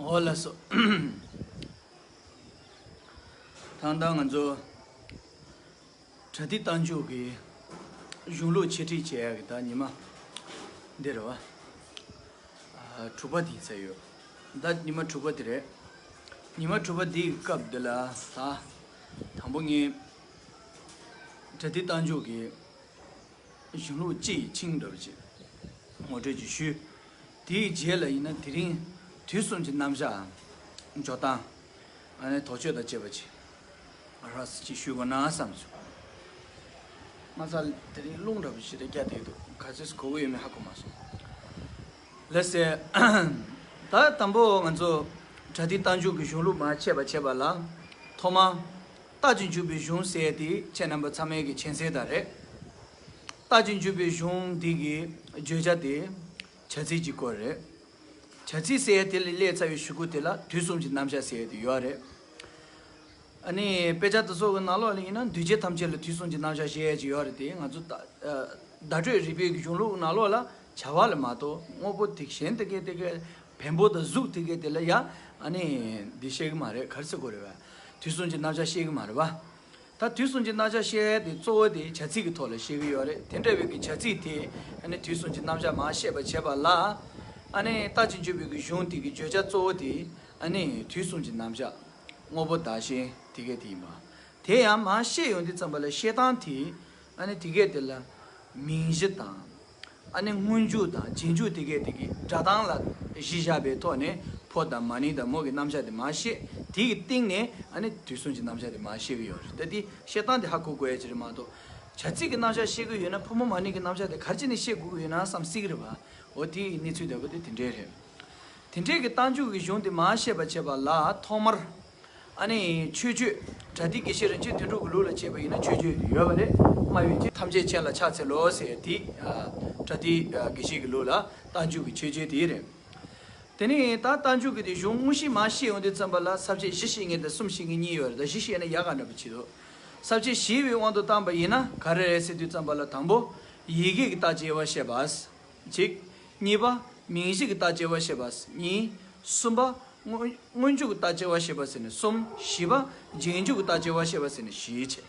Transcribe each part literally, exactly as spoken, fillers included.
འོ་ལགས་སོ། ད་ལྟ་ང་ཚོ་པྲ་ཏི་རྟགས་འཇུག་གི་གཞུང་ལུགས་འཆད་ཁྲིད་བྱེད་ཡག་གི་ད་ཉི་མ་འདི་རེད་བ། ཨ། དྲུག་པ་དེ་ཚར་ཡོད། ད་ཉི་མ་དྲུག་པ་དེ་རེད། ཉི་མ་དྲུག་པ་དེའི་སྐབས་འདི་ལ་ད་དང་པོ་ངས་པྲ་ཏི་རྟགས་འཇུག་གི་གཞུང་ལུགས་སྤྱི་ཡི་ཆིངས་འདྲ་བ་ཅིག་ངོ་སྤྲོད་ཅིག་ཞུས། དེའི་རྗེས་ལ་ཡིན་ན་དེ་རིང་དུས་གསུམ་གྱི་རྣམ་གཞག་འཇོག་སྟངས། ཨ་ནི་དོགས་གཅོད་དང་བཅས་པ་ཅིག་ར་ཅིག་ཞུས་དགོས་ན་བསམ་སོང་། མ་རྩ་དེ་རིང་རླུང་འདྲ་བ་ཞིག་རེ་རྒྱག་བསྡད་འདུག་ག་ཚོད་གོ་གི་ཡོད་མེད་ཧ་གོ་མ་སོང་། ལགས་སེ། ད་དང་པོ་ང་ཚོ་པྲ་ཏི་རྟགས་འཇུག་གི་གཞུང་ལུགས་མར་འཆད་པ་བྱས་པ་ལ། ཐོག་མར་རྟགས་ཀྱི་འཇུག་པའི་གཞུང་ཟེར་དེ་ཁྱེད་རྣམ་པ་ཚང་མས་ཀྱི་མཁྱེན་གསལ་ད་རེད། རྟགས་ཀྱི་འཇུག་པའི་གཞུང་འདི་གི་བརྗོད་བྱ་དེ་བྱ་ཚིག་གི་སྐོར་རེད། བྱ་ཚིག་ཟེར་དེ་ལ་སླེབས་ཚར་བའི་གཞུག་གུ་དེ་ལ་དུས་གསུམ་གྱི་རྣམ་གཞག་ཟེར་དེ་ཡོད་རེད། ཨ་ནི་དཔེ་ཆ་དེ་ཚོ་གི་ནང་ལོགས་ལ་ཡིན་ན་འདུས་བྱས་ཐམས་ཅད་ལ་དུས་གསུམ་གྱི་རྣམ་གཞག་བཤད་ཡས་ཅིག་ཡོད་རེད་དེ། ང་ཚོ་ད་ཨ། བརྡ་སྤྲོད་རིག་པའི་གཞུང་ལུགས་ནང་ལོགས་ལ་བྱ་བ་ལ་མ་གཏོགས་དངོས་པོ་དེ་གཞན་དེ་གའི་དེ་གའི་བེམ་པོ་དང་གཟུགས་དེ་གའི་དེ་ལ་ཡ་ཨ་ནི་འདི་བཤད་གི་མ་རེད། ག་རེ་ཟེར་དགོས་རེད་བ། དུས་གསུམ་གྱི་རྣམ་གཞག་བཤད་གི་མ་རེད་བ། ད་དུས་གསུམ་གྱི་རྣམ་གཞག་བཤད་ཡས་དེ་གཙོ་བོ་དེ་བྱ་ཚིག་གི་ཐོག་ལ་བཤད་གི་ཡོད་རེད། དེ་འདྲ་བའི་གི་བྱ་ཚིག་དེ་ཨ་ནི་དུས་གསུམ་གྱི་རྣམ་གཞག་མར་བཤད་པ་བྱས་པ་ལ། ཨ་ནི་རྟགས་ཀྱི་འཇུག་པའི་གི་གཞུང་དེ་གི་བརྗོད་བྱ་གཙོ་བོ་དེ་ཨ་ནི་དུས་གསུམ་གྱི་རྣམ་གཞག་དངོས་པོ་བདག་གཞན་དེ་གའི་དེ་ཡིན་པ། དེ་ཡང་མར་བཤད་ཡོང་དུས་ཙམ་པ་ལ་བཤད་སྟངས་དེ་ཨ་ནི་དེ་གས་དེ་ལ་མིང་གཞི་དང་། ཨ་ནི་སྔོན་འཇུག་དང་རྗེས་འཇུག་དེ་གས་དེ་གི་སྒྲ་གདངས་ལ་གཞི་བཞག་པའི་ཐོག་ནས་ཕོ་དང་མ་ནིང་དང་མོ་གི་རྣམ་གཞག་དེ་མར་བཤད། དེ་གི་སྟེང་ནས་ཨ་ནི་དུས་གསུམ་གྱི་རྣམ་གཞག་དེ་མར་བཤད་གི་ཡོད་རེད། ད་དེ་བཤད་སྟངས་དེ་ཧ་གོ་དགོས་ཡ་ཅིག་རེད་མ་གཏོགས། བྱ་ཚིག་གི་རྣམ་གཞག་བཤད་གི་ཡོད་ན་ཕོ་མོ་མ་ནིང་གི་རྣམ་གཞག་དེ་ག་རེ་བྱས་ནས་བཤད་དགོས་གི་ཡོད་ན་བསམ་སྲིད་གི་རེད་བ། འོ་དེའི་གནས་ཚུལ་འདྲ་པོ་དེ་དེ་འདྲས་རེད། དེ་འདྲས་ཀྱི་རྟགས་འཇུག་གི་གཞུང་དེ་མར་བཤད་པ་བྱས་པ་ལ་ཐོག་མར། ཨ་ནི་མཆོད་བརྗོད། པྲ་ཏི་དགེ་བཤེས་རིན་ཆེན་དོན་གྲུབ་ཀྱི་ལུགས་ལ་བྱས་པ་ཡིན་ན་མཆོད་བརྗོད་དེ་ཡོད་པ་རེད། སྨྲ་བའི་ཆོས་ཐམས་ཅད་མཁྱེན་ལ་ཕྱག་འཚལ་ལོ་ཟེར་དེ། ཨ། པྲ་ཏི་དགེ་བཤེས་ཀྱི་ལུགས་ལ་རྟགས་འཇུག་གི་མཆོད་བརྗོད་དེ་རེད། དེ་ནས་ད་རྟགས་འཇུག་གི་དེ་གཞུང་དངོས་གཞི་མར་བཤད་ཡོང་དུས་ཙམ་པ་ལ་ས་བཅད་བཞི་བཤད་མཁན་དང་གསུམ་བཤད་མཁན་གཉིས་ཡོད་རེད། ད་བཞི་བཤད་ན་ཡག་ག་འདྲ་པོ་བྱེད་དོ། ས་བཅད་བཞིའི་དབང་དུ་བཏང་པ་ཡིན་ན་ག་རེ་རེད་ཟེར་དུས་ཙམ་པ་ལ་དང་པོ་ཡི་གེ་གི་རྟགས་དཔྱད་པ་བཤད་པ། གཅིག་གཉིས་པ་མིང་གཞི་གི་རྟགས་དཔྱད་པ་བཤད་པ། གཉིས། གསུམ་པ་སྔོན་སྔོན་འཇུག་གི་རྟགས་དཔྱད་པ་བཤད་པ་ཟེར་ནས་གསུམ། བཞི་པ་རྗེས་འཇུག་གི་རྟགས་དཔྱད་པ་བཤད་པ་ཟེར་ནས་བཞི་བྱས།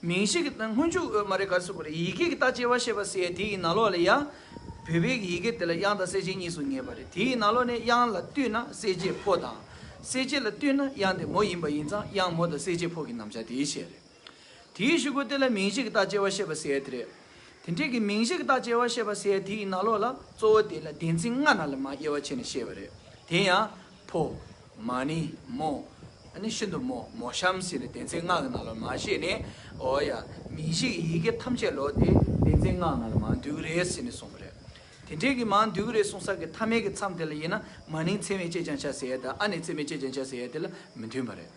མིང་གཞི་གི་སྔོན་འཇུག་མ་རེད། ག་རེ་ཟེར་དགོས་རེད། ཡི་གེ་གི་རྟགས་དཔྱད་པ་བཤད་པ་ཟེར་ཡ་དེ་ཡི་ནང་ལོགས་ལ་ཡ། བོད་པའི་ཡི་གེ་དེ་ལ་དབྱངས་དང་གསལ་བྱེད་གཉིས་སུ་ངེས་པ་རེད། དེ་ཡི་ནང་ལོགས་ནས་དབྱངས་ལ་ལྟོས་ན་གསལ་བྱེད་ཕོ་དང་། གསལ་བྱེད་ལ་ལྟོས་ན་དབྱངས་དེ་མོ་ཡིན་པ་ཡིན་ཙང་དབྱངས་མོ་དང་གསལ་བྱེད་ཕོ་གི་རྣམ་གཞག་དེ་བཤད་རེད། དེའི་གཞུག་གུ་དེ་ལ་མིང་གཞི་གི་རྟགས་དཔྱད་པ་བཤད་པ་ཟེར་ཡ་དེ་རེད། དེ་འདྲའི་གི་མིང་གཞི་གི་རྟགས་དཔྱད་པ་བཤད་པ་ཟེར་ཡ་དེ་ཡི་ནང་ལོགས་ལ་གཙོ་བོ་དེ་ལ་སྡེ་ཚན་ལྔ་ནང་ལ་མར་དབྱེ་བ་ཕྱེ་ནས་བཤད་པ་རེད། དེ་ཡང་ཕོ། མ་ནིང་། མོ། ཨ་ནི་ཤིན་ཏུ་མོ། མོ་གཤམ་ཟེར་ནས་སྡེ་ཚན་ལྔ་གི་ནང་ལ་མར་བཤད་ནས། འོ་ཡ། མིང་གཞི་གི་ཡི་གེ་ཐམས་ཅད་ལོ་དེ་སྡེ་ཚན་ལྔ་ནང་ལ་མར་འདུས་ཀྱི་རེད་ཟེར་ནས་གསུངས་པ་རེད། དེ་འདྲའི་གི་མར་འདུས་ཀྱི་རེད་གསུངས་ས་གི་མཐའ་མའི་གི་མཚམས་དེ་ལ་ཡིན་ན་མ་ནིང་ཚད་མས་དཔྱད་ཀྱང་བྱ་ཟེར་ཡ་དང་ཨ་ནི་ཚད་མས་དཔྱད་ཀྱང་བྱ་ཟེར་ཡ་དེ་ལ་མི་མཐུན་པ་རེད།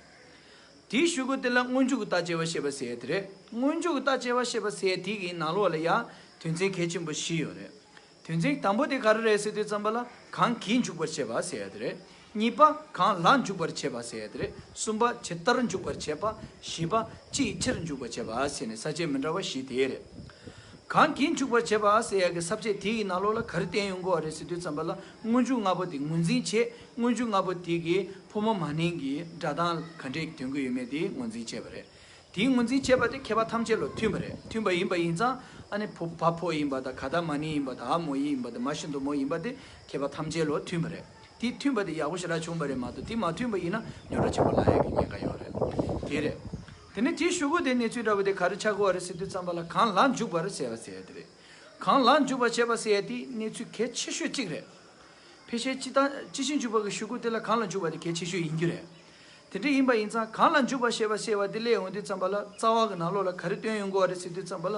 དེའི་གཞུག་གུ་དེ་ལ་སྔོན་འཇུག་གི་རྟགས་དཔྱད་པ་བཤད་པ་ཟེར་ཡ་དེ་རེད། སྔོན་འཇུག་གི་རྟགས་དཔྱད་པ་བཤད་པ་ཟེར་ཡ་དེ་གི་ནང་ལོགས་ལ་ཡ། དོན་ཚན་གལ་ཆེན་པོ་བཞི་ཡོད་རེད། དོན་ཚན་དང་པོ་དེ་ག་རེ་རེད་ཟེར་དུས་ཙམ་པ་ལ་གང་གིས་འཇུག་པར་བྱེད་པ་ཟེར་ཡ་དེ་རེད། གཉིས་པ་གང་ལ་འཇུག་པར་བྱེད་པ་ཟེར་ཡ་དེ་རེད། གསུམ་པ་ཇི་ལྟར་འཇུག་པར་བྱེད་པ། བཞི་པ་ཅིའི་ཕྱིར་འཇུག་པར་བྱེད་པ་ཟེར་ནས་ས་བཅད་མི་འདྲ་བ་བཞི་དེ་རེད། གང་གིས་འཇུག་པར་བྱེད་པ་ཟེར་ཡ་གི་ས་བཅད་དེ་ཡི་ནང་ལོགས་ལ་ག་རེ་བསྟན་ཡོང་གི་ཡོད་རེད་ཟེར་དུས་ཙམ་པ་ལ་སྔོན་འཇུག་ལྔ་པོ་དེ་ངོས་འཛིན་བྱས། སྔོན་འཇུག་ལྔ་པོ་དེ་གིས་ཕོ་མོ་མ་ནིང་གི་སྒྲ་གདངས་ག་འདྲས་འདོན་གི་ཡོད་མེད་དེ་ངོས་འཛིན་བྱས་པ་རེད། དེའི་ངོས་འཛིན་བྱས་པ་དེ་མཁས་པ་ཐམས་ཅད་ལ་མཐུན་པ་རེད། མཐུན་པ་ཡིན་པ་ཡིན་ཙང་ཨ་ནི་ཕོ་བ་ཕོ་ཡིན་པ་དང་ག་ད་མ་ནིང་ཡིན་པ་དང་འ་མོ་ཡིན་པ་དང་མ་ཤིན་ཏུ་མོ་ཡིན་པ་དེ་མཁས་པ་ཐམས་ཅད་ལ་མཐུན་པ་རེད། དེ་མཐུན་པ་དེ་ཡག་པོ་ཞེ་དྲག་བྱུང་བ་རེད་མ་གཏོགས་དེ་མ་མཐུན་པ་ཡིན་ན་རྙོག་དྲ་ཆེན་པོ་ལངས་ཡག་གི་ཉེན་ཁ་ཡོད་རེད། དེ་རེད། དེ་ནས་དེའི་གཞུག་གུ་དེ་གནས་ཚུལ་འདྲ་བོ་དེ་ག་རེ་ཆགས་ཀྱི་ཡོད་རེད་ཟེར་དུས་ཙམ་པ་ལ་གང་ལ་འཇུག་པར་ཟེར་བ་ཟེར་ཡ་དེ་རེད། གང་ལ་འཇུག་པར་བྱེད་པ་ཟེར་ཡ་དེ་གནས་ཚུལ་གལ་ཆེ་ཤོས་གཅིག་རེད། ཕལ་ཆེར་སྤྱི་དང་སྤྱི་ཆིངས་འཇུག་པ་གི་གཞུག་གུ་དེ་ལ་གང་ལ་འཇུག་པ་དེ་གལ་ཆེ་ཤོས་ཡིན་རྒྱུ་རེད། དེ་འདྲ་ཡིན་པ་ཡིན་ཙང་གང་ལ་འཇུག་པར་བྱེད་པ་ཟེར་བ་དེ་སླེབས་ཡོང་དུས་ཙམ་པ་ལ་རྩ་བ་གི་ནང་ལོགས་ལ་ག་རེ་སྟོན་ཡོང་གི་ཡོད་རེད་ཟེར་དུས་ཙམ་པ་ལ།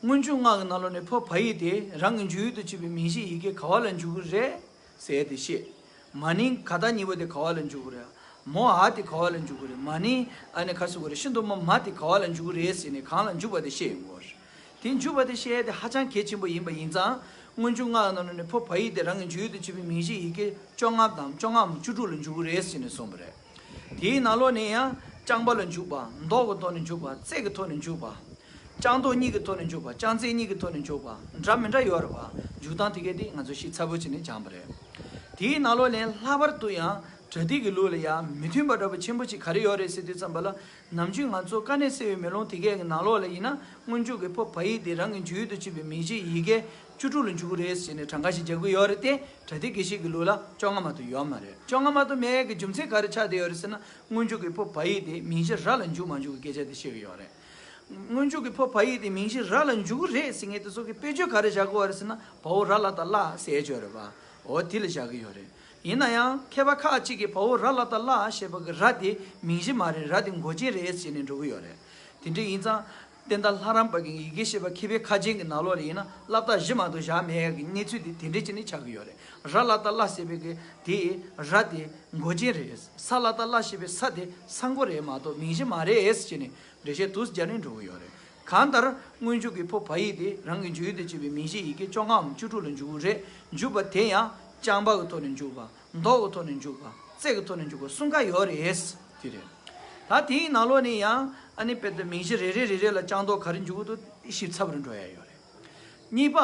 སྔོན་འཇུག་ལྔ་གི་ནང་ལོགས་ནས་ཕོ་བ་ཡིག་དེ་རང་གི་འཇུག་ཡུལ་དུ་གྱུར་པའི་མིང་གཞིའི་ཡི་གེ་ག་བ་ལ་འཇུག་གི་རེད་ཟེར་ཏེ་བཤད། མ་ནིང་ག་ད་གཉིས་པོ་དེ་ག་བ་ལ་འཇུག་གི་རེད། མོ་འ་དེ་ག་བ་ལ་འཇུག་གི་རེད། མ་ནིང་ཨ་ནི་ག་རེ་ཟེར་དགོས་རེད། ཤིན་ཏུ་མོ་མ་དེ་ག་བ་ལ་འཇུག་གི་རེད་ཟེར་ནས་གང་ལ་འཇུག་པ་དེ་བཤད་ཡོང་གི་ཡོད་རེད། དེ་འཇུག་པ་དེ་བཤད་ཡ་དེ་ཧ་ཅང་གལ་ཆེན་པོ་ཡིན་པ་ཡིན་ཙང་། སྔོན་འཇུག་ལྔ་ནང་ནས་ཕོ་བ་ཡིག་དེ་རང་གི་འཇུག་ཡུལ་དུ་གྱུར་པའི་མིང་གཞིའི་ཡི་གེ་བཅོ་ལྔ་དང་བཅོ་ལྔའམ་བཅུ་དྲུག་ལ་འཇུག་གི་རེད་ཟེར་ནས་གསུངས་པ་རེད། དེའི་ནང་ལོགས་ནས་ཡང་རྐྱང་པ་ལ་འཇུག་པ། མདོག་གི་ཐོག་ནས་འཇུག་པ། རྩེ་གི་ཐོག་ནས་འཇུག་པ། རྐྱང་མདོག་གཉིས་ཀྱི་ཐོག་ནས་འཇུག་པ། རྐྱང་རྩེ་གཉིས་ཀྱི་ཐོག་ནས་འཇུག་པ། འདྲ་མི་འདྲ་ཡོད་རེད་པ། འཇུག་སྟངས་དེ་གས་དེ་ང་ཚོ་ཤེས་ཚར་པོ་བྱས་ནས་སྦྱངས་པ་རེད། དེའི་ནང་ལོགས་ནས་ལྷག་པར་དུ་ཡང་པྲ་ཏི་གི་ལུགས་ལ་ཡང་མི་མཐུན་པ་འདྲ་པོ་ཆེན་པོ་ཅིག་ག་རེ་ཡོད་རེད་ཟེར་དུས་ཙམ་པ་ལ། ནམ་རྒྱུན་ང་ཚོ་དཀའ་གནད་སེལ་བའི་མེ་ལོང་དེ་གའི་ནང་ལོགས་ལ་ཡིན་ན། སྔོན་འཇུག་གི་ཕོ་བ་ཡིག་དེ་རང་གི་འཇུག་ཡུལ་དུ་བྱེད་པའི་མིང་གཞིའི་ཡི་གེ་བཅུ་དྲུག་ལ་འཇུག་གི་རེད་ཟེར་ནས་གྲངས་ཀ་ཞིག་རྒྱག་གི་ཡོད་རེད་དེ། པྲ་ཏི་དགེ་བཤེས་ཀྱི་ལུགས་ལ་བཅོ་ལྔ་མ་གཏོགས་ཡོད་མ་རེད། བཅོ་ལྔ་མ་གཏོགས་མེད་ཡས་ཀྱི་རྒྱུ་མཚན་ག་རེ་ཆགས་བསྡད་ཡོད་རེད་ཟེར་ན། སྔོན་འཇུག་གི་ཕོ་བ་ཡིག་དེ་མིང་གཞི་ར་ལ་འཇུག་མ་འཇུག་གི་སྐད་ཆ་དེ་བཤད་ཀྱི་ཡོད་རེད། སྔོན་འཇུག་གི་ཕོ་བ་ཡིག་དེ་མིང་གཞི་ར་ལ་འཇུག་གི་རེད་ཟེར་མཁན་དེ་ཚོ་གི་དཔེ་བརྗོད་ག་རེ་བཞག་གི་ཡོད་རེད་ཟེར་ན། བའོ་ར་ལ་ཏ་ལ་ཟེར་ཡས་ཡོད་རེད་པ། འོ་དེ་ལ་བཞག་གི་ཡོད་རེད། ཡིན་ན་ཡང་མཁས་པ་ཁག་ཅིག་གིས་བའོ་ར་ལ་ཏ་ལ་ཞེས་པ་གི་ར་དེ་མིང་གཞི་མ་རེད། ར་དེ་མགོ་ཅན་རེད་ཟེར་ནས་འགྲོ་གི་ཡོད་རེད། དེ་འདྲ་ཡིན་ཙང་། བསྟན་དར་ལྷ་རམས་པ་གི་ཡི་གེ་ཤེས་པ་མཁས་པའི་ཁ་ཆེན་གྱི་ནང་ལོགས་ལ་ཡིན་ན། སླ་ཏ་བཞི་མ་གཏོགས་བཞག་མེད་ཡས་ཀྱི་གནས་ཚུལ་དེ་དེ་འདྲ་ཅིག་ནི་ཆགས་ཀྱི་ཡོད་རེད། ར་ལ་ཏ་ལ་ཟེར་བའི་གི་དེ་ར་དེ་མགོ་ཅན་རེད། ས་ལ་ཏ་ལ་ཞེས་པའི་ས་དེ་ས་མགོ་རེད་མ་གཏོགས་མིང་གཞི་མ་རེད་ཟེར་ནས་འགྲེལ་བཤད་དུ་སྦྱར་ནས་འགྲོ་གི་ཡོད་རེད། གང་ལྟར་སྔོན་འཇུག་གི་ཕོ་བ་ཡིག་དེ་རང་གི་འཇུག་ཡུལ་དུ་བྱེད་པའི་མིང་གཞིའི་ཡི་གེ་བཅོ་ལྔའམ་བཅུ་དྲུག་ལ་འཇུག་གི་རེད། འཇུག་པ་དེ་ཡང་རྐྱང་པ་གི་ཐོག་ནས་འཇུག་པ། མདོག་གི་ཐོག་ནས་འཇུག་པ། བརྩེགས་ཀྱི་ཐོག་ནས་འཇུག་པ་གསུམ་ཀ་ཡོད་རེད། དེ་རེད། ད་དེའི་ནང་ལོགས་ནས་ཡང་ཨ་ནི་དཔེར་ན་མིང་གཞི་རེ་རེ་རེ་རེ་ལ་རྐྱང་མདོག་ག་རེ་འཇུག་གི་འདུག་ཞིབ་ཚགས་པོ་འགྲོ་ཡ་ཡོད་རེད། གཉིས་པ།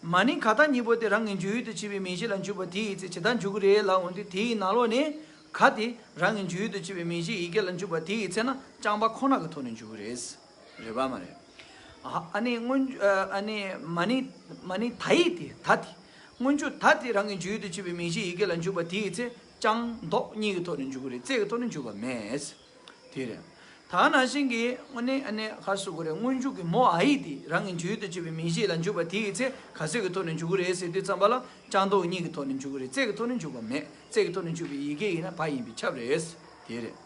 མ་ནིང་ག་ད་གཉིས་པོ་དེ་རང་གི་འཇུག་ཡུལ་དུ་བྱེད་པའི་མིང་གཞི་ལ་འཇུག་པ་དེ་ཡི་ཚེ་ཇི་ལྟར་འཇུག་གི་རེད་ལབ་འོང་དུས། དེའི་ནང་ལོགས་ནས་ག་དེ་རང་གི་འཇུག་ཡུལ་དུ་བྱེད་པའི་མིང་གཞིའི་ཡི་གེ་ལ་འཇུག་པ་དེ་ཡི་ཚེ་ན་རྐྱང་པ་ཁོ་ན་གི་ཐོག་ནས་འཇུག་གི་རེད། རེད་པ་མ་རེད། ཨ་ཨ་ནི་སྔོན་ཨ་ནི་མ་ནིང་མ་ནིང་ད་ཡིག་དེ་ད་དེ། སྔོན་འཇུག་ད་དེ་རང་གི་འཇུག་ཡུལ་དུ་བྱེད་པའི་མིང་གཞིའི་ཡི་གེ་ལ་འཇུག་པ་དེ་ཡི་ཚེ་རྐྱང་མདོག་གཉིས་ཀྱི་ཐོག་ནས་འཇུག་གི་རེད། བརྩེགས་ཀྱི་ཐོག་ནས་འཇུག་པ་མེད། དེ་རེད། ད་ནང་བཞིན་གྱི་ཨ་ནི་ཨ་ནི་ག་རེ་ཟེར་དགོས་རེད། སྔོན་འཇུག་གི་མོ་འ་ཡིག་དེ་རང་གི་འཇུག་ཡུལ་དུ་བྱེད་པའི་མིང་གཞི་ལ་འཇུག་པ་དེ་ཡི་ཚེ་ག་ཟེར་གྱི་ཐོག་ནས་འཇུག་གི་རེད་ཟེར་དུས་ཙམ་པ་ལ། རྐྱང་མདོག་གཉིས་ཀྱི་ཐོག་ནས་འཇུག་གི་རེད། བརྩེགས་ཀྱི་ཐོག་ནས་འཇུག་པ་མེད། བརྩེགས་ཀྱི་ཐོག་ནས་འཇུག་པའི་ཡི་གེ་ཡིན་ན་བ་ཡིན་པས་ཁྱབ་རེད། དེ་རེད།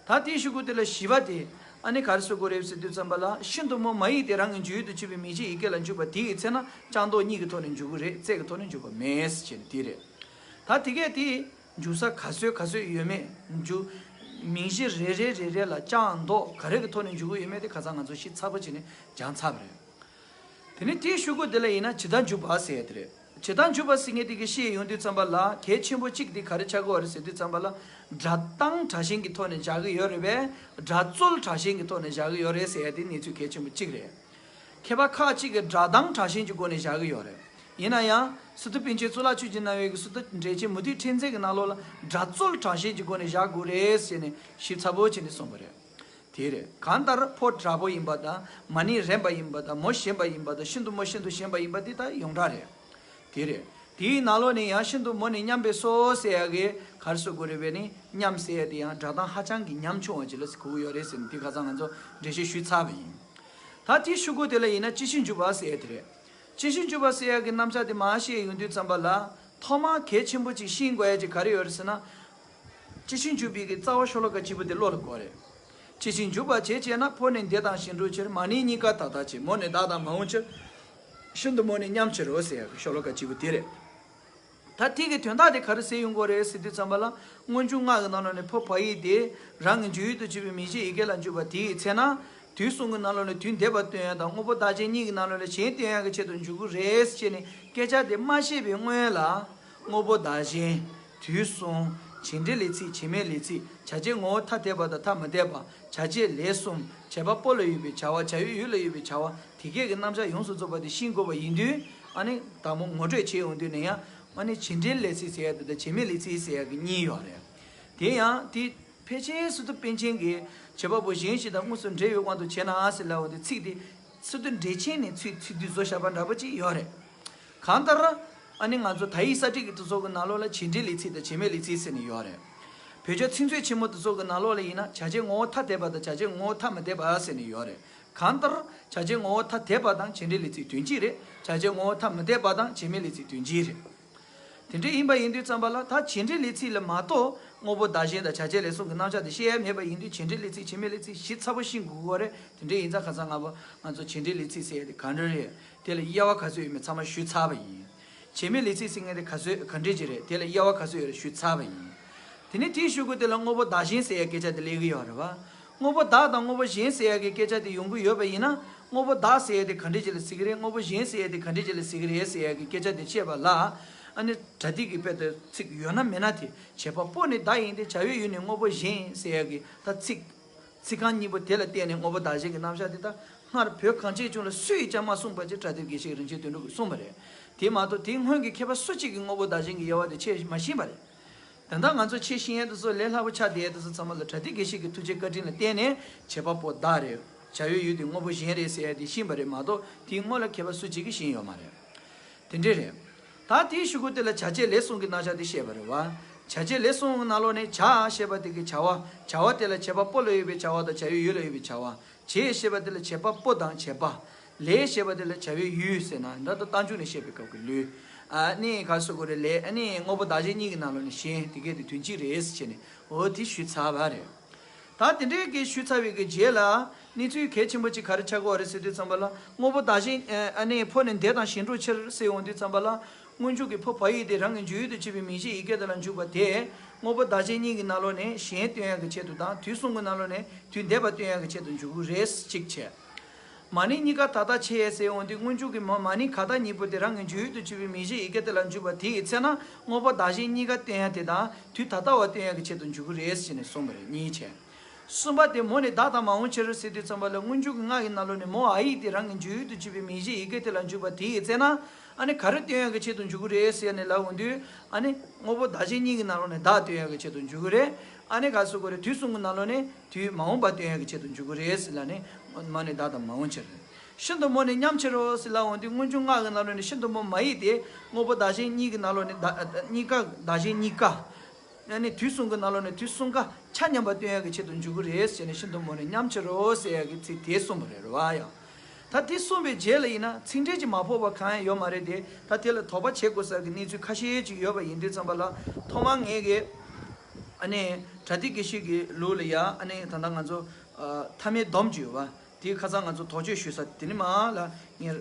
ད་དེའི་གཞུག་གུ་དེ་ལ་བཞི་པ་དེ་ཨ་ནི་ག་རེ་ཟེར་དགོས་རེད་ཟེར་དུས་ཙམ་པ་ལ། ཤིན་ཏུ་མོ་མ་ཡིག་དེ་རང་གི་འཇུག་ཡུལ་དུ་བྱེད་པའི་མིང་གཞིའི་ཡི་གེ་ལ་འཇུག་པ་དེ་ཡི་ཚེ་ན་རྐྱང་མདོག་གཉིས་ཀྱི་ཐོག་ནས་འཇུག་གི་རེད། བརྩེགས་ཀྱི་ཐོག་ནས་འཇུག་པ་མེད་ཅེས་དེ་རེད། ད་དེ་གས་དེ་འཇུག་ས་ག་ཚོད་ག་ཚོད་ཡོད་མེད། འཇུག་མིང་གཞི་རེ་རེ་རེ་རེ་ལ་རྐྱང་མདོག་ག་རེ་གི་ཐོག་ནས་འཇུག་གི་ཡོད་མེད་དེ་ཁ་སང་ང་ཚོ་ཞིབ་ཚགས་པོ་བྱས་ནས་སྦྱངས་ཚར་བ་རེད། དེ་ནས་དེའི་གཞུག་གུ་དེ་ལ་ཡིན་ན་ཇི་ལྟར་འཇུག་པ་ཟེར་ཡ་དེ་རེད། ཇི་ལྟར་འཇུག་པ་ཟེར་མཁན་དེ་གི་བཤད་ཡོང་དུས་ཙམ་པ་ལ། གལ་ཆེན་པོ་གཅིག་དེ་ག་རེ་ཆགས་ཀྱི་ཡོད་རེད་ཟེར་དུས་ཙམ་པ་ལ། སྒྲ་གདངས་དྲག་ཞན་གྱི་ཐོག་ནས་བཞག་གི་ཡོད་རེད་པས། སྒྲ་རྩོལ་དྲག་ཞན་གྱི་ཐོག་ནས་བཞག་གི་ཡོད་རེད་ཟེར་ཡ་དེ་གནས་ཚུལ་གལ་ཆེན་པོ་གཅིག་རེད། མཁས་པ་ཁག་ཅིག་གིས་སྒྲ་གདངས་དྲག་ཞན་གྱི་སྒོ་ནས་བཞག་གི་ཡོད་རེད། ཡིན་ན་ཡང་སི་ཏུ་པཎ་ཆེན་གཙུག་ལག་ཆོས་ཀྱི་རྣ་བའི་གི་སི་ཏུ་འགྲེལ་ཆེན་མུ་ཏིག་ཕྲེང་མཛེས་ཀྱི་ནང་ལོགས་ལ་སྒྲ་རྩོལ་དྲག་ཞན་གྱི་སྒོ་ནས་བཞག་དགོས་རེད་ཟེར་ནས་ཞིབ་ཚགས་པོ་བྱས་ནས་གསུངས་པ་རེད། དེ་རེད། གང་ལྟར་ཕོ་དྲག་པོ་ཡིན་པ་དང་། མ་ནིང་རན་པ་ཡིན་པ་དང་། མོ་ཞན་པ་ཡིན་པ་དང་། ཤིན་ཏུ་མོ་ཤིན་ཏུ་ཞན་པ་ཡིན་པ་འདི་ད་ཡོངས་གྲགས་རེད། དེ་རེད། དེའི་ནང་ལོགས་ནས་ཡང་ཤིན་ཏུ་མོ་ནི་མཉམ་པས་སོ་ཟེར་ཡ་གི་ག་རེ་ཟེར་དགོས་རེད་པས་ནི། མཉམ་ཟེར་ཡ་དེ་ཡང་སྒྲ་གདངས་ཧ་ཅང་གི་ཉམ་ཆུང་བ་ཅིག་ལ་གོ་གི་ཡོད་རེད་ཟེར་ནས་དེ་ཁ་སང་ང་ཚོ་འགྲེལ་བཤད་ཞུས་ཚར་བ་ཡིན། ད་དེའི་གཞུག་གུ་དེ་ལ་ཡིན་ན་སྤྱི་གཞི་འཇུག་པ་ཟེར་ཡ་དེ་རེད། སྤྱི་གཞི་འཇུག་པ་ཟེར་ཡ་གི་རྣམ་གཞག་དེ་མར་བཤད་ཡོང་དུས་ཙམ་པ་ལ། ཐོག་མར་གལ་ཆེན་པོ་ཅིག་ཤེས་དགོས་ཡ་ཅིག་ག་རེ་ཡོད་རེད་ཟེར་ན། སྤྱི་གཞི་འཇུག་པའི་གི་རྩ་བ་ཤོ་ལོ་ཀ་གཅིག་པོ་དེ་བློ་ལ་འགོ་རེད། སྤྱི་གཞི་འཇུག་པ་བྱེད་ཅེ་ན། ཕོ་ནི་འདས་དང་གཞན་འགྲོའི་ཕྱིར། མ་ནིང་གཉིས་ཀ་ད་ལྟའི་ཕྱིར། མོ་ནི་བདག་དང་མ་འོངས་ཕྱིར། ཤིན་ཏུ་མོ་ནི་མཉམ་ཕྱིར་རོ་ཟེར་ཡ་གི་ཤོ་ལོ་ཀ་གཅིག་པོ་དེ་རེད། ད་དེ་གི་དོན་དག་དེ་ག་རེ་ཟེར་ཡོང་གི་རེད་ཟེར་དུས་ཙམ་པ་ལ། སྔོན་འཇུག་སྔགས་ཀྱི་ནང་ལོགས་ནས་ཕོ་བ་ཡིག་དེ་རང་གི་འཇུག་ཡུལ་དུ་བྱེད་པའི་མིང་གཞིའི་ཡི་གེ་ལ་འཇུག་པ་དེའི་ཚེ་ན། དུས་གསུམ་གྱི་ནང་ལོགས་ནས་དུས་འདས་པ་སྟོན་ཡ་དང་། དངོས་པོ་བདག་གཞན་གཉིས་ཀྱི་ནང་ལོགས་ནས་གཞན་སྟོན་ཡ་གི་ཆེད་དུ་འཇུག་གི་རེད་ཅེས་ནས་སྐད་ཆ་དེ་མ་བཤད་པའི་སྔོན་ལ། དངོས་པོ་བདག་གཞན། དུས་གསུམ། བྱེད་འབྲེལ་ལས་ཚིག་བྱེད་མེད་ལས་ཚིག་བྱ་བྱེད་ངོ་བོ་ཐ་དད་པ་དང་ཐ་མི་དད་པ། བྱ་བྱེད་ལས་གསུམ། བྱེད་པ་པོ་ལ་ཡོད་པའི་བྱ་བ། བྱ་བའི་ཡུལ་ལ་ཡོད་པའི་བྱ་བ། དེ་སྐད་ཀྱི་རྣམ་གཞག་ཡོངས་སུ་རྫོགས་པ་དེ་ཤེས་དགོས་པ་ཡིན་དུས། ཨ་ནི་དང་པོ་ངོ་སྤྲོད་བྱེད་ཡོང་དུས་ནས་ཡང་། ཨ་ནི་བྱེད་འབྲེལ་ལས་ཚིག་ཟེར་ཡ་དེ་དང་བྱེད་མེད་ལས་ཚིག་ཟེར་ཡ་གི་གཉིས་ཡོད་རེད། དེ་ཡང་དེ་ཕལ་ཆེར་སི་ཏུ་པཎ་ཆེན་གྱིས་བྱེད་པ་པོ་གཞན་ཞིག་དང་དངོས་སུ་འབྲེལ་བའི་དབང་དུ་བྱས་ནའང་ཟེར་ལབ་པ་དེ་ཚིག་དེ། སི་ཏུ་འགྲེལ་ཆེན་ནས་ཚིག་ཚིག་བསྡུས་བཟོ་བཞག་པ་འདྲ་པོ་ཅིག་ཡོད་རེད། གང་ལྟར། ཨ་ནི་ང་ཚོ་ད་ཡིག་གསར་བསྒྲིགས་ཀྱི་དེ་ཚོ་གི་ནང་ལོགས་ལ་བྱེད་འབྲེལ་ལས་ཚིག་དང་བྱེད་མེད་ལས་ཚིག་ཟེར་ནས་ཡོད་རེད། བོད་རྒྱ་ཚིག་མཛོད་ཆེན་མོ་དེ་ཚོ་གི་ནང་ལོགས་ལ་ཡིན་ན་བྱ་བྱེད་ངོ་བོ་ཐ་དད་པ་དང་བྱ་བྱེད་ངོ་བོ་ཐ་མི་དད་པ་ཟེར་ནས་ཡོད་རེད། གང་ལྟར་བྱ་བྱེད་ངོ་བོ་ཐ་དད་པ་དང་བྱེད་འབྲེལ་ལས་ཚིག་དོན་གཅིག་རེད། བྱ་བྱེད་ངོ་བོ་ཐ་མི་དད་པ་དང་བྱེད་མེད་ལས་ཚིག་དོན་གཅིག་རེད། དེ་འདྲ་ཡིན་པ་ཡིན་དུས་ཙམ་པ་ལ། ད་བྱེད་འབྲེལ་ལས་ཚིག་ལ་མ་གཏོགས་དངོས་པོ་བདག་གཞན་དང་བྱ་བྱེད་ལས་གསུམ་གྱི་རྣམ་གཞག་དེ་བཤད་ཡ་མེད་པ་ཡིན་དུས། བྱེད་འབྲེལ་ལས་ཚིག་བྱེད་མེད་ལས་ཚིག་ཞིབ་ཚགས་པོ་ཤེས་དགོས་ཀྱི་ཡོད་རེད། དེ་འདྲ་ཡིན་ཙང་ཁ་སང་སྔ་པོ་ང་ཚོ་བྱེད་འབྲེལ་ལས་ཚིག་ཟེར་ཡ་དེ་ག་འདྲ་རེད། དེ་ལ་དབྱེ་བ་ག་ཚོད་ཡོད་མེད་ཚང་མ་ཞུས་ཚར་བ་ཡིན། བྱེད་མེད་ལས་ཚིག་ཟེར་མཁན་དེ་ག་ཚོད་ག་འདྲ་ཅིག་རེད། དེ་ལ་དབྱེ་བ་ག་ཚོད་ཡོད་རེད་ཞུས་ཚར་བ་ཡིན། དེ་ནས་དེའི་གཞུག་གུ་དེ་ལ་དངོས་པོ་བདག་གཞན་ཟེར་ཡ་སྐད་ཆ་དེ་སླེབས་ཀྱི་ཡོད་རེད་བ། དངོས་པོ་བདག་དང་དངོས་པོ་གཞན་ཟེར་ཡ་གི་སྐད་ཆ་དེ་ཡོང་གི་ཡོད་པ་ཡིན་ན། དངོས་པོ་བདག་ཟེར་ཡ་དེ་ག་འདྲ་ཅིག་ལ་ཟེར་གི་རེད། དངོས་པོ་གཞན་ཟེར་ཡ་དེ་ག་འདྲ་ཅིག་ལ་ཟེར་གི་རེད་ཟེར་ཡ་གི་སྐད་ཆ་དེ་བཤད་པ་ལ། ཨ་ནི་པྲ་ཏི་གི་དཔེ་དེ་ཚིག་ཡོད་ན་མེད་ན་དེ། བྱེད་པ་པོ་ནི་བདག་ཡིན་ཏེ། བྱ་བའི་ཡུལ་ནི་དངོས་པོ་གཞན་ཟེར་ཡ་གི་ད་ཚིག་ཚིག་རྐང་གཉིས་པོ་དེ་ལ་བརྟེན་ནས་དངོས་པོ་བདག་གཞན་གྱི་རྣམ་གཞག་དེ་དག་སྔར་བོད་གངས་ཅན་ལྗོངས་ལ་སུས་ཀྱང་མ་གསུངས་པ་ཅིག་པྲ་ཏི་དགེ་བཤེས་རིན་ཆེན་དོན་གྲུབ་ཀྱིས་གསུངས་པ་རེད། དེ་མ་གཏོགས་དེའི་སྔོན་གྱི་མཁས་པ་སུ་གཅིག་གིས་དངོས་པོ་བདག་གཞན་གྱི་དབྱེ་བ་དེ་ཕྱེ་མ་ཤེས་པ་རེད། ད་ལྟ་ང་ཚོ་ཕྱེ་ཤེས་ཡས་དེ་ཚོ་ལས་སླ་པོ་ཆགས་བསྡད་ཡས་དེ་ཚོ་ཚང་མ་ལ་བྲ་ཏི་དགེ་བཤེས་ཀྱི་ཐུགས་རྗེ་བཀའ་དྲིན་ལ་བརྟེན་ནས་བྱེད་པ་པོ་བདག་རེད། བྱ་བའི་ཡུལ་དེ་དངོས་པོ་གཞན་རེད་ཟེར་ཡས་དེ་ཤེས་པ་རེད་མ་གཏོགས་དེའི་སྔོན་ལ་མཁས་པ་སུ་གཅིག་གིས་ཤེས་ཡོད་མ་རེད། དེ་འདྲས་རེད། ད་དེའི་གཞུག་གུ་དེ་ལ་བྱ་བྱེད་ལས་གསུམ་གྱི་རྣམ་གཞག་དེ་བཤད་པ་རེད་བ། བྱ་བྱེད་ལས་གསུམ་གྱི་ནང་ལོགས་ནས་བྱ་ཞེས་པ་དེ་གི་བྱ་བ། བྱ་བ་དེ་ལ་བྱེད་པ་པོ་ལ་ཡོད་པའི་བྱ་བ་དང་བྱ་བའི་ཡུལ་ལ་ཡོད་པའི་བྱ་བ། བྱེད་ཞེས་པ་དེ་ལ་བྱེད་པ་པོ་དང་བྱེད་པ། ལས་ཞེས་པ་དེ་ལ་བྱ་བའི་ཡུལ་ཟེར་ན་འདྲ། ད་རྟགས་འཇུག་ནས་བཤད་པའི་སྐབས་ཀྱི་ལུས། ཨ་ནི་ག་སོ་གོ་རེ་ལས་ཨ་ནི་དངོས་པོ་བདག་གཞན་གཉིས་ཀྱི་ནང་ལོགས་ནས་གཞན་དེ་གས་དེ་དོན་གཅིག་རེད་ཟེར་བྱས་ནས་འོ་དེ་ཞུས་ཚར་བ་རེད། ད་དེ་འདྲའི་གི་ཞུས་ཚར་བའི་གི་རྗེས་ལ་གནས་ཚུལ་གལ་ཆེན་པོ་གཅིག་ག་རེ་ཆགས་ཀྱི་ཡོད་རེད་ཟེར་དུས་ཙམ་པ་ལ་དངོས་པོ་བདག་གཞན་ཨ་ནི་ཕོ་ནི་འདས་དང་གཞན་འགྲོ་ཕྱིར་ཟེར་འོང་དུས་ཙམ་པ་ལ། སྔོན་འཇུག་གི་ཕོ་བ་ཡིག་དེ་རང་གི་འཇུག་ཡུལ་དུ་བྱེད་པའི་མིང་གཞི་ཡི་གེ་དེ་ལ་འཇུག་པ་དེ། དངོས་པོ་བདག་གཞན་གཉིས་ཀྱི་ནང་ལོགས་ནས་གཞན་སྟོན་ཡག་གི་ཆེད་དུ་དང་དུས་གསུམ་གྱི་ནང་ལོགས་ནས་དུས་འདས་པ་སྟོན་ཡག་གི་ཆེད་དུ་འཇུག་གི་རེད་གཅིག་བྱས། མ་ནིང་གཉིས་ཀ་ད་ལྟ་ཆེ་ཟེར་འོང་དུས་སྔོན་འཇུག་གི་མ་མ་ནིང་ག་ད་གཉིས་པོ་དེ་རང་གི་འཇུག་ཡུལ་དུ་བྱེད་པའི་མིང་གཞི་ཡི་གེ་དེ་ལ་འཇུག་པ་དེ་ཡི་ཚེ་ན་དངོས་པོ་བདག་གཞན་གཉིས་ཀ་སྟོན་ཡག་དེ་དང་དུས་ད་ལྟ་བ་སྟོན་ཡག་གི་ཆེད་དུ་འཇུག་གི་རེད་ཟེར་ནས་གསུངས་པ་རེད་གཉིས་བྱས། གསུམ་པ་དེ་མོ་ནི་བདག་དང་མ་འོངས་ཕྱིར་ཟེར་དུས་ཙམ་པ་ལ་སྔོན་འཇུག་གི་སྔགས་ཀྱི་ནང་ལོགས་ནས་མོ་འ་ཡིག་དེ་རང་གི་འཇུག་ཡུལ་དུ་བྱེད་པའི་མིང་གཞི་ཡི་གེ་དེ་ལ་འཇུག་པ་དེ་ཡི་ཚེ་ན། ཨ་ནི་ག་རེ་སྟོན་ཡག་གི་ཆེད་དུ་འཇུག་གི་རེད་ཟེར་ནས་ལབ་འོང་དུས། ཨ་ནི་དངོས་པོ་བདག་གཞན་གཉིས་ཀྱི་ནང་ལོགས་ནས་བདག་སྟོན་ཡག་གི་ཆེད་དུ་འཇུག་གི་རེད། ཨ་ནི་ག་སུ་གོ་རེ་དུས་གསུམ་གྱི་ནང་ལོགས་ནས་དུས་མ་འོངས་པ་སྟོན་ཡག་གི་ཆེད་དུ་འཇུག་གི་རེད་ཟེར་ལབ་ནས། མ་ནི་བདག་དང་མ་འོངས་ཕྱིར། ཤིན་ཏུ་མོ་ནི་མཉམ་ཕྱིར་རོ་ཟེར་ལབ་འོང་དུས་སྔོན་འཇུག་སྔགས་ཀྱི་ནང་ལོགས་ནས་ཤིན་ཏུ་མོ་མ་ཡིག་དེ་དངོས་པོ་བདག་གཞན་གཉིས་ཀྱི་ནང་ལོགས་ནས་བདག་གཉིས་ཀ་བདག་གཞན་གཉིས་ཀ་ཨ་ནི་དུས་གསུམ་གྱི་ནང་ལོགས་ནས་དུས་གསུམ་ཀ་ཆ་མཉམ་པ་སྟོན་ཡག་གི་ཆེད་དུ་འཇུག་གི་རེད་ཟེར་ནས་ཤིན་ཏུ་མོ་ནི་མཉམ་ཕྱིར་རོ་ཟེར་ཡག་གི་ཚིག་དེ་གསུངས་པ་རེད་རེད་བ་ཡང་། ད་དེ་གསུངས་པའི་རྗེས་ལ་ཡིན་ན་ཚིག་འགྲེལ་གྱི་མ་ཕོག་པ་གང་ཡང་ཡོད་མ་རེད་དེ། ད་དེ་ལ་དོགས་པ་བྱེད་དགོས་ས་གི་གནས་ཚུལ་ཁ་ཤས་ཅིག་ཡོད་པ་ཡིན་དུས་ཙམ་པ་ལ་ཐོག་མར་ངས་གི་ཨ་ནི་བྲ་ཏི་དགེ་བཤེས་ཀྱི་ལུགས་ལ་ཡ་ཨ་ནི་ད་ལྟ་ང་ཚོ་ཨ་མཐའ་མའི་སྡོམ་ཅིག་ཡོད་པ་དེ་ཁ་སང་ང་ཚོ་དོགས་གཅོད་ཞུས་ས་དེ་ནི་མ་ལ་ངས་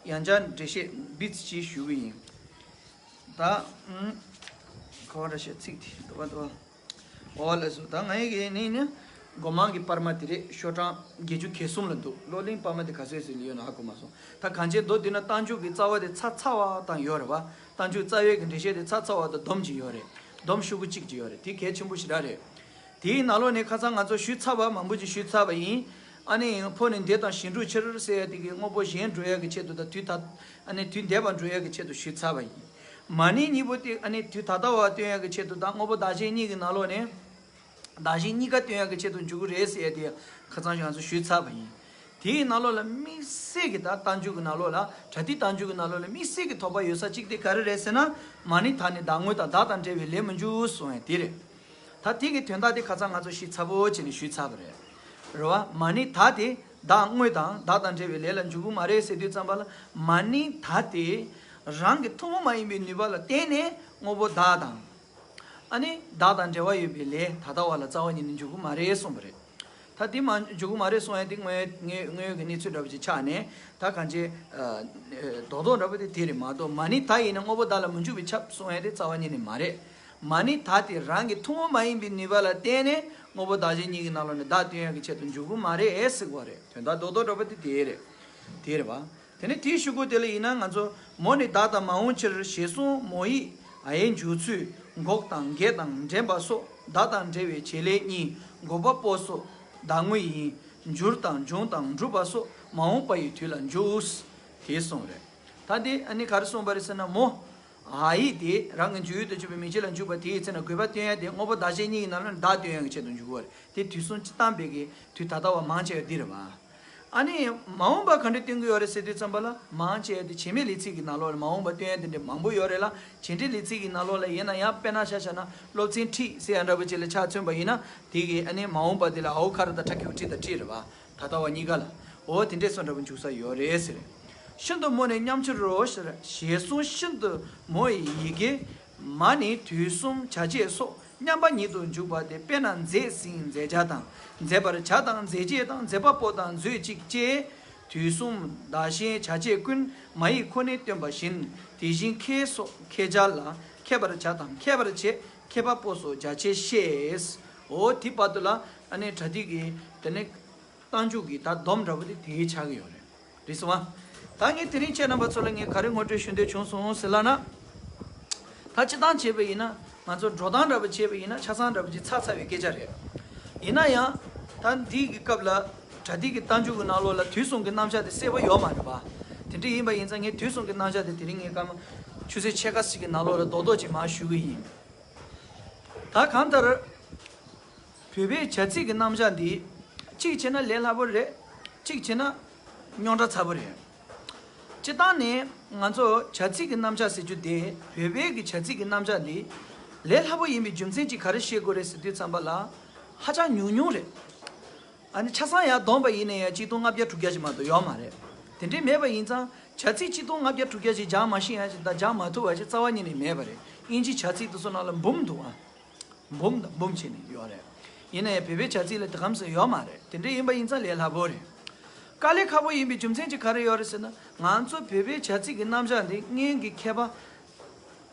ཡང་བསྐྱར་འགྲེལ་བཤད་འབིས་ཅིག་ཞུ་གི་ཡིན། ད། ཨུམ། ག་བ་འདྲ་ཞིག་ཚིག་དེ་འདུག་པ་འདུག་པ། འོ་ལགས་སོ། ད་ང་ཡི་གི་ནི་ནི། སྒོ་མང་གི་པར་མ་དེ་རེད། ཤོག་གྲངས་བརྒྱད་ཅུ་གྱ་གསུམ་ལ་འདུག་བློ་གླིང་པར་མ་དེ་ག་ཚོད་ཟིན་ཡོད་ན་ཧ་གོ་མ་སོང་། ད་གང་ཅི་མདོར་བསྡུས་ན་རྟགས་འཇུག་གི་རྩ་བ་དེ་ཚར་ཚར་བ་དང་ཡོད་རེད་བ། རྟགས་འཇུག་རྩ་བའི་གི་འགྲེལ་བཤད་དེ་ཚར་ཚར་བ་དང་སྡོམ་ཅིག་ཡོད་རེད། སྡོམ་ཤོག་གུ་གཅིག་ཅིག་ཡོད་རེད། དེ་གལ་ཆེན་པོ་ཞེ་དྲག་རེད། དེའི་ནང་ལོགས་ནས་ཁ་སང་ང་ཚོ་ཞུས་ཚར་བ་མང་པོ་ཅིག་ཞུས་ཚར་བ་ཡིན། ཨ་ནི་ཕོ་ནི་འདས་དང་གཞན་འགྲོ་ཕྱིར་ཟེར་ཡ་དེ་གི་དངོས་པོ་གཞན་འགྲོ་ཡ་གི་ཆེད་དུ་དང་དུས་ད། ཨ་ནི་དུས་འདས་པ་འགྲོ་ཡ་གི་ཆེད་དུ་ཞུས་ཚར་བ་ཡིན། མ་ནིང་གཉིས་པོ་དེ་ཨ་ནི་དུས་ད་ལྟ་བ་སྟོན་ཡ་གི་ཆེད་དུ་དང་དངོས་པོ་བདག་གཞན་གཉིས་ཀྱི་ནང་ལོགས་ནས། བདག་གཞན་གཉིས་ཀ་སྟོན་ཡ་གི་ཆེད་དུ་འཇུག་གི་རེད་ཟེར་ཡ་དེ་ཁ་སང་ང་ཚོ་ཞུས་ཚར་བ་ཡིན། དེའི་ནང་ལོགས་ལ་དམིགས་བསལ་གྱི་ད་རྟགས་འཇུག་གི་ནང་ལོགས་ལ་བྲ་ཏི་རྟགས་འཇུག་གི་ནང་ལོགས་ལ་དམིགས་བསལ་གྱི་དོགས་པ་ཡོད་ས་གཅིག་དེ་ག་རེ་རེད་ཟེར་ན། མ་ནིང་ད་ནི་བདག་དངོས་དང་བདག་དང་འབྲེལ་བའི་ལས་མི་འཇུག་གསུང་ཡ་དེ་རེད། ད་དེ་གི་དོན་དག་དེ་ཁ་སང་ང་ཚོ་ཞིབ་ཚགས་པོ་བྱས་ནས་ཞུས་ཚར་བ་རེད། རེད་བ། མ་ནིང་ད་དེ་བདག་དངོས་དང་བདག་དང་འབྲེལ་བའི་ལས་ལ་འཇུག་གི་མ་རེད་ཟེར་དུས་ཙམ་པ་ལ་མ་ནིང་ད་དེ་རང་གི་ཐུན་མོང་མ་ཡིན་པའི་ནུས་པ་ལ་བརྟེན་ནས་དངོས་པོ་བདག་དང་། ཨ་ནི་བདག་དང་འབྲེལ་བ་ཡོད་པའི་ལས་ད་ལྟ་བ་ལ་རྩ་བ་ཉིད་ནས་འཇུག་གི་མ་རེད་གསུངས་པ་རེད། ད་དེ་མ་འཇུག་གི་མ་རེད་གསུང་ཡ་དེ་དངོས་དངོས་དངོས་ཀྱི་གནས་ཚུལ་འདྲ་པོ་ཅིག་ཆགས་ནས་ད་གང་ཅི། རྡོག་རྡོག་འདྲ་པོ་དེ་དེ་རེད་མ་གཏོགས་མ་ནིང་ད་ཡིན་ན་དངོས་པོ་བདག་ལ་མི་འཇུག་པས་ཁྱབ་གསུང་ཡ་དེ་རྩ་བ་ཉིད་ནས་མ་རེད། མ་ནིང་ད་དེ་རང་གི་ཐུན་མོང་མ་ཡིན་པའི་ནུས་པ་ལ་བརྟེན་ནས་དངོས་པོ་བདག་གཞན་གཉིས་ཀྱི་ནང་ལོགས་ནས་བདག་སྟོན་ཡ་གི་ཆེད་དུ་འཇུག་གི་མ་རེད་ཟེར་གི་རེད། དོན་དག་རྡོག་རྡོག་འདྲ་པོ་དེ་དེ་རེད། དེ་རེད་བ། དེ་ནས་དེའི་གཞུག་གུ་དེ་ལ་ཡིན་ན་ང་ཚོ་མོ་ནི་བདག་དང་མ་འོངས་ཕྱིར་ཞེས་གསུངས་མོ་ཡིག་ཨ་ཡའི་འཇུག་ཚུལ་འགོག་དང་འགེགས་དང་འདྲེན་པ་སོགས་བདག་དང་འབྲེལ་བའི་བྱེད་ལས་གཉིས་འགོག་པ་པོ་སོགས་བདག་དངོས་ཡིན། འགྱུར་དང་འབྱུང་དང་འགྲུབ་པ་སོགས་མ་འོངས་པ་ཡི་དུས་ལ་འཇུག་དེ་གསུངས་རེད། ད་དེ་ཨ་ནི་ག་རེ་གསུངས་པ་རེད་ཟེར་ན་མོ། ཨ་ཡིག་དེ་རང་གི་འཇུག་ཡུལ་དུ་གྱུར་པའི་མིང་གཞི་ལ་འཇུག་པ་དེའི་ཚེ་ན་དགོས་པ་སྟོན་ཡ་དེ་དངོས་པོ་བདག་གཞན་གཉིས་ཀྱི་ནང་ལ་བདག་སྟོན་ཡ་གི་ཆེད་དུ་འཇུག་པ་རེད། དེ་དུས་གསུམ་སྤྱི་བཏང་པའི་གི་དུས་ད་ལྟ་བ་མང་ཆེ་བ་འདི་རེད་བ། ཨ་ནི་མ་འོངས་པ་ག་འདྲ་སྟོན་གྱི་ཡོད་རེད་ཟེར་དུས་ཙམ་པ་ལ་མང་ཆེ་བ་དེ་བྱེད་མེད་ལས་ཚིག་གི་ནང་ལོགས་ལ་མ་འོངས་པ་སྟོན་ཡ་དེ་འདྲ་མང་པོ་ཡོད་རེད་ལ། བྱེད་འབྲེལ་ལས་ཚིག་གི་ནང་ལོགས་ལ་ཡིན་ན་ཡང་དཔེར་ན་ཆ་བཞག་ན་སློབ་ཚན་ཁྲིད་ཟེར་ཡ་འདྲ་པོ་ཅིག་ལ་ཆ་མཚོན་པ་ཡིན་ན་དེ་གི་ཨ་ནི་མ་འོངས་པ་དེ་ལ་ཨའོ་ཁ་ར་དང་ཁྲ་ཁྱུག་ཁྲི་དང་ཁྲི་རེད་བ། ད་ལྟ་བ་གཉིས་ཀ་ལ། འོ་དེ་འདྲས་སོ་འདྲ་པོ་འཇུག་ས་ཡོད་རེད་ཟེར། ཤིན་ཏུ་མོ་ནི་མཉམ་ཕྱིར་རོ་ཞེས་གསུངས་ཤིན་ཏུ་མོ་ཡི་ཡི་གེ། མ་ནི་དུས་གསུམ་བྱ་བྱེད་སོགས་མཉམ་པ་ཉིད་དུ་འཇུག་པ་སྟེ་དཔེར་ན་མཛད་ཟིན་མཛད་བྱ་དང་མཛད་པར་བྱ་དང་མཛད་བྱེད་དང་མཛད་པ་པོ་དང་མཛོད་ཅིག་ཅེས། དུས་གསུམ་བདག་གཞན་བྱ་བྱེད་ཀུན་མ་ཡིག་ཁོ་ནས་སྟོན་པ་བཞིན་དེ་བཞིན་མཁས་སོགས་མཁས་བྱ་ལ་མཁས་པར་བྱ་དང་མཁས་པར་བྱེད་མཁས་པ་པོ་སོགས་བྱ་བྱེད་ཤེས། འོ་དེ་བར་དུ་ལ་ཨ་ནི་བྲ་ཏི་གི་དེ་ནི། རྟགས་འཇུག་གི་ད་སྡོམ་འདྲ་པོ་དེ་དེའི་ཆགས་ཀྱི་ཡོད་རེད། རེད་སོང་ཨ། ད་ངས་དེ་རིང་ཁྱེད་རྣམ་པ་ཚོ་ལ་ངས་ག་རེ་ངོ་སྤྲོད་ཞུ་འདོད་བྱུང་སོང་ཟེར་ལབ་ན། ད་སྤྱི་བཏང་བྱས་པ་ཡིན་ན་ང་ཚོ་འགྲོ་སྟངས་འདྲ་པོ་བྱས་པ་ཡིན་ན་ཆ་ཚང་འདྲ་པོ་ཅིག་ཚར་ཚར་བའི་སྐད་ཆ་རེད། ཡིན་ན་ཡང་ད་འདི་གི་སྐབས་ལ་བྲ་ཏི་གི་རྟགས་འཇུག་གི་ནང་ལོགས་ལ་དུས་གསུམ་གྱི་རྣམ་གཞག་དེ་གསལ་པོ་ཡོད་མ་རེད་པ། དེ་ འདྲ་ཡིན་པ་ཡིན་ཙང་ངས་དུས་གསུམ་གྱི་རྣམ་གཞག་དེ་དེ་རིང་ངས་སྐར་མ་ཆུ་ཚོད་ཕྱེད་ཀ་ཞིག་གི་ནང་ལོགས་ལ་རྡོག་རྡོག་ཅིག་མར་ཞུ་གི་ཡིན། ད་གང་ལྟར། བོད་པའི་བྱ་ཚིག་གི་རྣམ་གཞག་འདི། གཅིག་བྱས་ན་ལས་སླ་པོ་རེད། གཅིག་བྱས་ན་རྙོག་དྲ་ཚ་པོ་རེད། སྤྱིར་བཏང་ནས་ང་ཚོ་བྱ་ཚིག་གི་རྣམ་གཞག་ཟེར་རྒྱུ་དེ་བོད་པའི་གི་བྱ་ཚིག་གི་རྣམ་གཞག་འདི། ལས་སླ་པོ་ཡིན་པའི་རྒྱུ་མཚན་གཅིག་ག་རེ་བཤད་དགོས་རེད་ཟེར་དུས་ཙམ་པ་ལ། ཧ་ཅང་ཉུང་ཉུང་རེད། ཨ་ནི་ཆ་ཚང་ཡར་བསྡོམས་པ་ཡིན་ན་ཡང་གཅིག་སྟོང་ལྔ་བརྒྱ་དྲུག་བརྒྱ་ཞིག་མ་གཏོགས་ཡོད་མ་རེད། དེ་འདྲའི་མེད་པ་ཡིན་ཙང་བྱ་ཚིག་གཅིག་སྟོང་ལྔ་བརྒྱ་དྲུག་བརྒྱ་ཞིག་སྦྱང་མ་ཤེས་ཡ་ཞིག་དང་སྦྱང་མ་ཐུབ་པ་ཞིག་རྩ་བ་ཉིད་ནས་མེད་པ་རེད། དབྱིན་ཇིའི་བྱ་ཚིག་དེ་ཚོ་ནང་ལ་འབུམ་འདུག་ཨ། འབུམ་དང་འབུམ་བྱས་ནས་ཡོད་རེད། ཡིན་ན་ཡང་བོད་པའི་བྱ་ཚིག་ལ་དེ་གམ་སུ་ཡོད་མ་རེད། དེ་འདྲ་ཡིན་པ་ཡིན་ཙང་ལས་སླ་པོ་རེད། དཀའ་ལས་ཁག་པོ་ཡིན་པའི་རྒྱུ་མཚན་གཅིག་ག་རེ་ཡོད་རེད་ཟེར་ན། ང་ཚོ་བོད་པའི་བྱ་ཚིག་གི་རྣམ་གཞག་འདི་སྔོན་གྱི་མཁས་པ་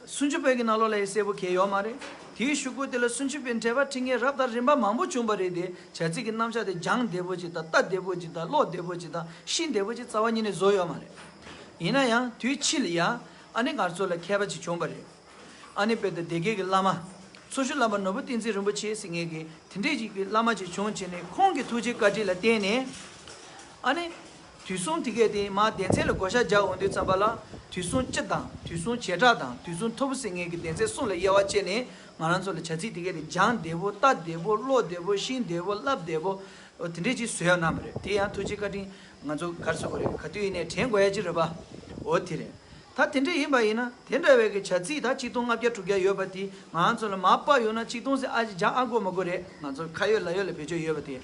སུམ་ཅུ་པའི་གི་ནང་ལོགས་ལ་ཡང་གསལ་པོ་གང་ཡང་ཡོད་མ་རེད། དེའི་གཞུག་གུ་དེ་ལ་སུམ་ཅུ་པའི་འགྲེལ་པ་ཁྲིད་མཁན་རབ་དང་རིམ་པ་མང་པོ་བྱུང་བ་རེད་དེ། བྱ་ཚིག་གི་རྣམ་གཞག་དེ་སྦྱང་བདེ་པོ་ཅིག་དང་ལྟ་བདེ་པོ་ཅིག་དང་ཀློག་བདེ་པོ་ཅིག་དང་ཤེས་བདེ་པོ་ཅིག་རྩ་བ་ཉིད་ནས་བཟོ་ཡོད་མ་རེད། ཡིན་ན་ཡང་དུས་ཕྱིས་ལ་ཡ་ཨ་ནི་ང་ཚོ་ལ་མཁས་པ་ཅིག་བྱུང་བ་རེད། ཨ་ནི་དཔེར་ན་སྡེ་དགེ་གི་བླ་མ། མཚོ་བཞུགས་བླ་མ་ནོར་བུ་བསྟན་འཛིན་རིན་པོ་ཆེ་ཟེར་མཁན་གྱི་དེ་འདྲས་ཅིག་གི་བླ་མ་ཅིག་བྱུང་བྱས་ནས་ཁོང་གི་ཐུགས་རྗེ་བཀའ་དྲིན་ལ་བརྟེན་ནས། ཨ་ནི། དུས་གསུམ་དེ་གས་དེ་མར་སྡེ་ཚན་ལ་བགོ་བཤའ་རྒྱག་འོང་དུས་ཙམ་པ་ལ། དུས་གསུམ་སྤྱི་དང་དུས་གསུམ་བྱེ་བྲག་དང་དུས་གསུམ་ཐོར་བུ་ཟེར་མཁན་གྱི་སྡེ་ཚན་གསུམ་ལ་དབྱེ་བ་ཕྱེ་ནས་ང་རང་ཚོ་ལ་བྱ་ཚིག་དེ་གས་དེ་སྦྱང་བདེ་པོ་ལྟ་བདེ་པོ་ཀློག་བདེ་པོ་ཤེས་བདེ་པོ་བསླབ་བདེ་པོ། འོ་དེ་འདྲས་ཅིག་བཟོས་ཡ་གནང་བ་རེད། དེ་ཡང་ཐུགས་རྗེ་བཀའ་དྲིན་ང་ཚོ་ག་རེ་ཟེར་དགོས་རེད། ག་དུས་ཡིན་ནའི་དྲན་དགོས་ཡ་ཅིག་རེད་པ། འོ་དེ་རེད། ད་དེ་འདྲ་ཡིན་པ་ཡིན་ན་དེ་འདྲ་བའི་གི་བྱ་ཚིག་ད་གཅིག་སྟོང་ལྔ་བརྒྱ་དྲུག་བརྒྱ་ཡོད་པ་དེ་ང་ཚོ་ལ་མར་དཔག་ཡོང་ན་གཅིག་སྟོང་ཟེར་ཨ་ཅེ་སྦྱང་ཨ་དགོས་མ་དགོས་རེད། ང་ཚོ་ཁ་ཡོད་ལག་ཡོད་ལ་བེད་སྤྱོད་ཡོད་པ་དེ།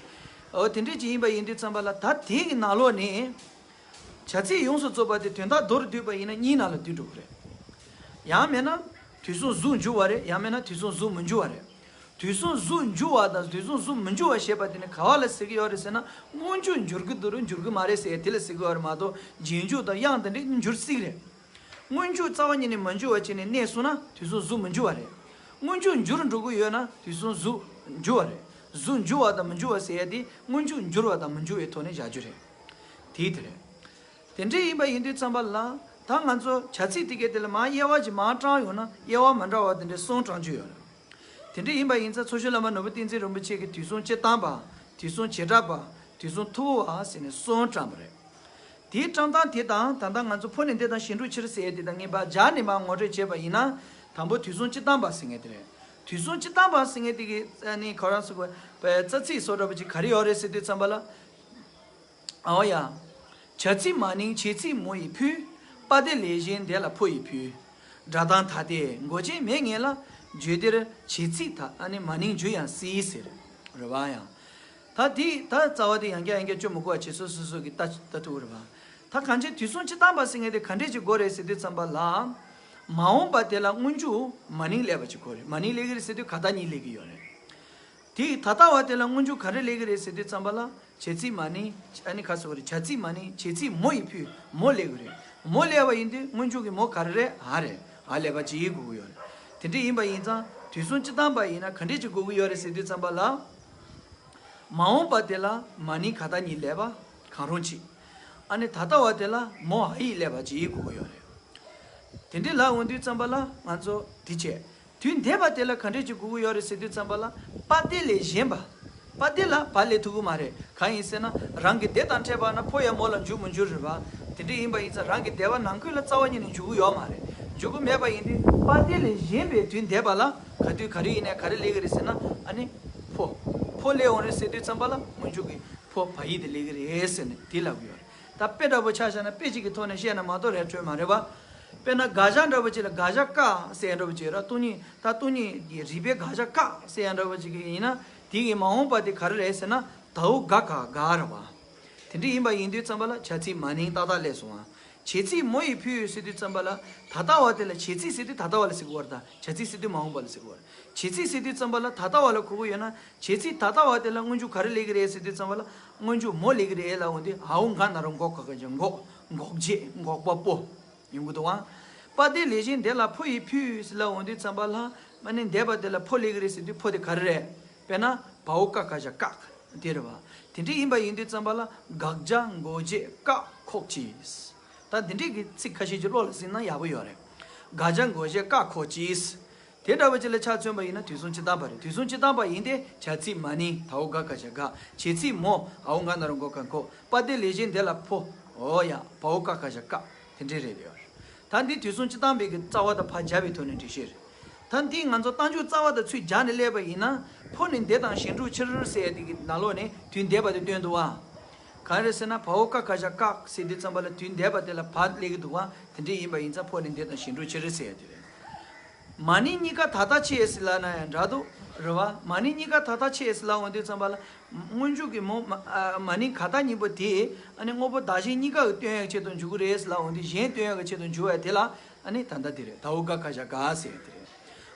འོ་དེ་འདྲ་ཅིག་ཡིན་པ་ཡིན་དུས་ཙམ་པ་ལ་ད་དེ་གི་ནང་ལོགས་ནས་བྱ་ཚིག་ཡོངས་སུ་རྫོགས་པ་དེ་དོན་དག་མདོར་བསྡུས་པ་ཡིན་ན་གཉིས་ནང་ལ་འདུས་འགྲོ་གི་རེད། ཡང་མིན་ན་དུས་གསུམ་གཟུགས་འགྱུར་བ་རེད། ཡང་མིན་ན་དུས་གསུམ་གཟུགས་མི་འགྱུར་བ་རེད། དུས་གསུམ་གཟུགས་འགྱུར་བ་དང་དུས་གསུམ་གཟུགས་མི་འགྱུར་བ་ཞེས་པ་དེ་ནི་ག་བ་ལ་ཟེར་གྱི་ཡོད་རེད་ཟེར་ན། སྔོན་འཇུག་འགྱུར་གྱི་འདུག་རུང་འགྱུར་གྱི་མ་རེད་ཟེར་དེ་ལ་ཟེར་གྱི་ཡོད་རེད་མ་གཏོགས། རྗེས་འཇུག་དང་དབྱངས་དེ་འདྲ་འགྱུར་སྲིད་རེད། སྔོན་འཇུག་རྩ་བ་ཉིད་ནས་མ་འགྱུར་བ་བྱས་ནས་གནས་སོང་ན་དུས་གསུམ་གཟུགས་མི་འགྱུར་བ་རེད། སྔོན་འཇུག་འགྱུར་འགྲོ་གི་ཡོད་ན་དུས་གསུམ་གཟུགས་འགྱུར་བ་རེད། གཟུགས་འགྱུར་བ་དང་མི་འགྱུར་བ་ཟེར་ཡ་དེ་སྔོན་འཇུག་འགྱུར་བ་དང་མི་འགྱུར་བའི་ཐོག་ནས་བཞག་རྒྱུ་རེད། དེ་དེ་རེད། དེ་འདྲ་ཡིན་པ་ཡིན་དུས་ཙམ་པ་ལ། ད་ང་ཚོ་བྱ་ཚིག་དེ་གས་དེ་ལ་མར་དབྱེ་བ་ཅིག་མར་དྲངས་ཡོང་ན་དབྱེ་བ་མི་འདྲ་བ་དེ་འདྲ་གསུམ་དྲངས་རྒྱུ་ཡོད་རེད། དེ་འདྲ་ཡིན་པ་ཡིན་ཙང་མཚོ་བཞུགས་བླ་མ་ནོར་བུ་བསྟན་འཛིན་རིན་པོ་ཆེ་གིས་དུས་གསུམ་སྤྱི་བཏང་པ། དུས་གསུམ་བྱེ་བྲག་པ། དུས་གསུམ་ཐོར་བུ་བ་ཟེར་ནས་གསུམ་དྲངས་པ་རེད། དེའི་དྲངས་སྟངས་དེ་དང་ད་ལྟ་ང་ཚོ་ཕོ་ནས་འདི་དང་གཞན་དྲུག་ཕྱིར་ཟེར་ཡས་དེ་དང་ངེས་པར་སྦྱར་ནས་མར་ངོ་སྤྲོད་བྱས་པ་ཡིན་ན། དང་པོ་དུས་གསུམ་སྤྱི་བཏང་པ་ཟེར་མཁན་དེ་རེད། དུས་གསུམ་སྤྱི་བཏང་པ་ཟེར་མཁན་དེ་གི་ཨ་ནི་ག་རེ་ཟེར་དགོས་པའི་རྩ་ཚིག་བཟོ་འདྲ་པོ་ཅིག་ག་རེ་ཡོད་རེད་ཟེར་དུས་ཙམ་པ་ལ། ཨོ་ཡ། བྱ་ཚིག་མ་ནིང་བྱེད་ཚིག་མོ་ཡིས་ཕུལ། པ་སྡེ་ལས་གཞན་དེ་ལ་ཕོ་ཡིས་ཕུལ། སྒྲ་གདངས་ད་ལྟའི་མགོ་ཅན་མེད་ངེས་ལ། བརྗོད་འདིར་བྱེད་ཚིག་ད་ཨ་ནི་མ་ནིང་འཇུ་ཡང་སྲིད་ཟེར། རེད་བ་ཡང་། ད་དེ་ད་རྩ་བ་དེ་ཡང་བསྐྱར་ཡང་བསྐྱར་བཅོས་མི་དགོས་པ་བྱེད་སོ་སོ་སོ་གི་ལྟ་ལྟ་ཐུབ་རེད་བ། ད་གང་ཅི་དུས་གསུམ་སྤྱི་བཏང་པ་ཟེར་མཁན་དེ་ག་འདྲས་ཅིག་དགོས་རེད་ཟེར་དུས་ཙམ་པ་ལ། མ་འོངས་པ་དེ་ལ་སྔོན་འཇུག་མ་ནིང་སླེབས་པ་ཅིག་དགོས་རེད། མ་ནིང་སླེབས་ཀྱི་རེད་ཟེར་དུས་ག་ད་གཉིས་སླེབས་ཀྱི་ཡོད་རེད། དེ་ད་ལྟ་བ་དེ་ལ་སྔོན་འཇུག་ག་རེ་སླེབས་ཀྱི་རེད་ཟེར་དུས་ཙམ་པ་ལ། བྱེད་ཚིག་མ་ནིང་ཨ་ནི་ག་ཟེར་བ་རེད། བྱ་ཚིག་མ་ནིང་བྱེད་ཚིག་མོ་ཡིས་ཕུལ། མོ་སླེབས་ཀྱི་རེད། མོ་སླེབས་པ་ཡིན་དུས་སྔོན་འཇུག་གི་མོ་ག་རེ་རེད། འ་རེད། འ་སླེབས་པ་ཅིག་དགོས་ཀྱི་ཡོད་རེད། དེ་འདྲ་ཡིན་པ་ཡིན་ཙང་དུས་གསུམ་སྤྱི་བཏང་པ་ཡིན་ན་ག་འདྲས་ཅིག་དགོས་ཀྱི་ཡོད་རེད་ཟེར་དུས་ཙམ་པ་ལ། མ་འོངས་པ་དེ་ལ་མ་ནིང་ག་ད་གཉིས་སླེབས་པ་གང་རུང་ཅིག་ཨ་ནི་ད་ལྟ་བ་དེ་ལ་མོ་འ་ཡིས་སླེབས་པ་ཅིག་དགོས་ཀྱི་ཡོད་རེད། དེ་འདྲའི་ལ་འོང་དུས་ཙམ་པ་ལ་ང་ཚོ་དེ་བྱས། དུས་འདས་པ་དེ་ལ་ག་འདྲས་ཅིག་དགོས་ཀྱི་ཡོད་རེད་ཟེར་དུས་ཙམ་པ་ལ། པ་སྡེ་ལས་གཞན་པ། པ་སྡེ་ལ་བ་སླེབས་ཐུབ་ཀྱི་མ་རེད། གང་ཡིན་ཟེར་ན་རང་གི་སྡེ་དང་ཕྲད་པ་ན་ཕོ་ཡང་མོ་ལ་འཇུག་མི་འཇུག་རེད་བ། དེ་འདྲ་ཡིན་པ་ཡིན་ཙང་རང་གི་སྡེ་པ་ནང་ཁུལ་ལ་རྩ་བ་ཉིད་ནས་འཇུག་གི་ཡོད་མ་རེད། འཇུག་གི་མེད་པ་ཡིན་དུས་པ་སྡེ་ལས་གཞན་པའི་དུས་འདས་པ་ལ་ག་དུས་ག་རེ་ཡིན་ནའི་ག་རེ་སླེབས་ཀྱི་རེད་ཟེར་ན། ཨ་ནི་ཕོ། ཕོ་སླེབས་འོང་རེད་ཟེར་དུས་ཙམ་པ་ལ་སྔོན་འཇུག་གི་ཕོ་བ་ཡིག་དེ་སླེབས་ཀྱི་རེད་ཟེར་ནས་དེ་ལབ་ཀྱི་ཡོད་རེད། ད་དཔེ་འདྲ་པོ་ཆ་བཞག་ན་དཔེ་གཅིག་གི་ཐོག་ནས་བཤད་ན་མ་གཏོགས་ར་འཕྲོད་མ་རེད་བ། དཔེར་ན་དགག་བྱ་འདྲ་པོ་ཅིག་ལ་དགག་བྱ་ཀ་ཟེར་ཡ་འདྲ་པོ་ཅིག་ར། སྟོང་ཉིད་ད་སྟོང་ཉིད་ཀྱི་རིགས་པའི་དགག་བྱ་ཀ་ཟེར་ཡ་འདྲ་པོ་ཅིག་ཡིན་ན། དེ་གི་མ་འོངས་པ་དེ་ག་རེ་རེད་ཟེར་ན། ད་འོ་ག་ག་ག་ར་བ། དེ་འདྲ་ཡིན་པ་ཡིན་དུས་ཙམ་པ་ལ་བྱ་ཚིག་མ་ནིང་ཏག་ཏག་སླེབས་སོང་བ། བྱེད་ཚིག་མོ་ཡིས་ཕུལ་ཟེར་དུས་ཙམ་པ་ལ་ད་ལྟ་བ་དེ་ལ་བྱེད་ཚིག་ཟེར་དུས་ད་ལྟ་བ་ལ་ཟེར་གི་ཡོད་རེད། ད་བྱ་ཚིག་ཟེར་དུས་མ་འོངས་པ་ལ་ཟེར་གི་ཡོད་རེད། བྱེད་ཚིག་ཟེར་དུས་ཙམ་པ་ལ་ད་ལྟ་བ་ལ་གོ་གི་ཡོད་ན། བྱེད་ཚིག་ད་ལྟ་བ་དེ་ལ་སྔོན་འཇུག་ག་རེ་སླེབས་ཀྱི་རེད་ཟེར་དུས་ཙམ་པ་ལ། སྔོན་འཇུག་མོ་སླེབས་ཀྱི་རེད་ལབ་འོང་དུས་འ་འོ་འག་ན་རོ་འགོག་ག་ག་ཅ་འགོག་འགོག་བྱེད་འགོག་པ་པོ་ཡོང་གི་འདུག་བ། པ་སྡེ་ལས་གཞན་དེ་ལ་ཕོ་ཡིས་ཕུལ་ཟེར་ལབ་འོང་དུས་ཙམ་པ་ལ། མ་ནིང་འདས་པ་དེ་ལ་ཕོ་སླེབས་ཀྱི་རེད་ཟེར་དུས་ཕོ་དེ་ག་རེ་རེད། དཔེར་ན་བ་འོ་ཀ་ག་ཅ་བཀག་དེ་རེད་བ། དེ་འདྲ་ཡིན་པ་ཡིན་དུས་ཙམ་པ་ལ་དགག་བྱ་འགོག་བྱེད་བཀག་ཁོག་ཅིག་ད་དེ་འདྲའི་གི་ཚིག་ཁ་ཤས་ཅིག་བློ་ལ་ཟིན་ན་ཡག་པོ་ཡོད་རེད། དགག་བྱ་འགོག་བྱེད་བཀག་ཁོག་ཅིག་དེ་འདྲ་བ་ཅིག་ལ་ཆ་མཚོན་པ་ཡིན་ན་དུས་གསུམ་སྤྱི་བཏང་པ་རེད། དུས་གསུམ་སྤྱི་བཏང་པ་ཡིན་ཏེ་བྱ་ཚིག་མ་ནིང་ད་འོ་ག་ག་ཅ་ག་བྱེད་ཚིག་མོ་འ་འོ་འག་ན་རོ་འགོག་ག་འགོག་པ་སྡེ་ལས་གཞན་དེ་ལ་ཕོ། འོ་ཡ་བ་འོ་ཀ་ག་ཅ་བཀག་དེ་འདྲས་རེད་ཡོད། ད་འདི་དུས་གསུམ་སྤྱི་བཏང་པའི་གི་རྩ་བ་དང་ཕར་སྦྱར་བའི་ཐོག་ནས་འགྲེལ་བཤད་རེད། ད་འདི་ང་ཚོ་རྟགས་འཇུག་རྩ་བ་དང་ཚུར་སྦྱར་ནས་སླེབས་པ་ཡིན་ན། འཕོ་ནས་འདས་དང་གཞན་སྒྲུབ་ཕྱིར་ཟེར་ཡ་དེ་གི་ནང་ལོགས་ནས་དུས་འདས་པ་དེ་སྟོན་འདུག་བ། ག་རེ་ཟེར་ན་བའོ་ཀ་ག་ཞབས་ཀ་ཟེར་དུས་ཙམ་པ་ལ་དུས་འདས་པ་དེ་ལ་བ་སླེབས་ཀྱི་འདུག་བ། དེ་འདྲས་ཡིན་པ་ཡིན་ཙང་འཕོ་ནས་འདས་དང་གཞན་སྒྲུབ་ཕྱིར་ཟེར་ཡ་དེ་རེད། མ་ནིང་གཉིས་ཀ་ད་ལྟ་ཆད་ཟེར་ལབ་ན་ཡང་འདྲ་འདུག་རེད་བ། མ་ནིང་གཉིས་ཀ་ད་ལྟ་ཆད་ཟེར་ལབ་འོང་དུས་ཙམ་པ་ལ། སྔོན་འཇུག་གི་མོ་མ་ཨ་མ་ནིང་ག་ད་གཉིས་པོ་དེ། ཨ་ནི་དངོས་པོ་བདག་གཞན་གཉིས་ཀ་གི་སྟོན་ཡག་ཆེད་དུ་འཇུག་གི་རེད་ཟེར་ལབ་འོང་དུས་གཞན་སྟོན་ཡག་གི་ཆེད་དུ་འཇུག་པ་དེ་ལ། ཨ་ནི་ད་ལྟ་དེ་རེད། ད་འུ་ག་ག་ཞབས་ག་ཟེར་ཡག་དེ་རེད།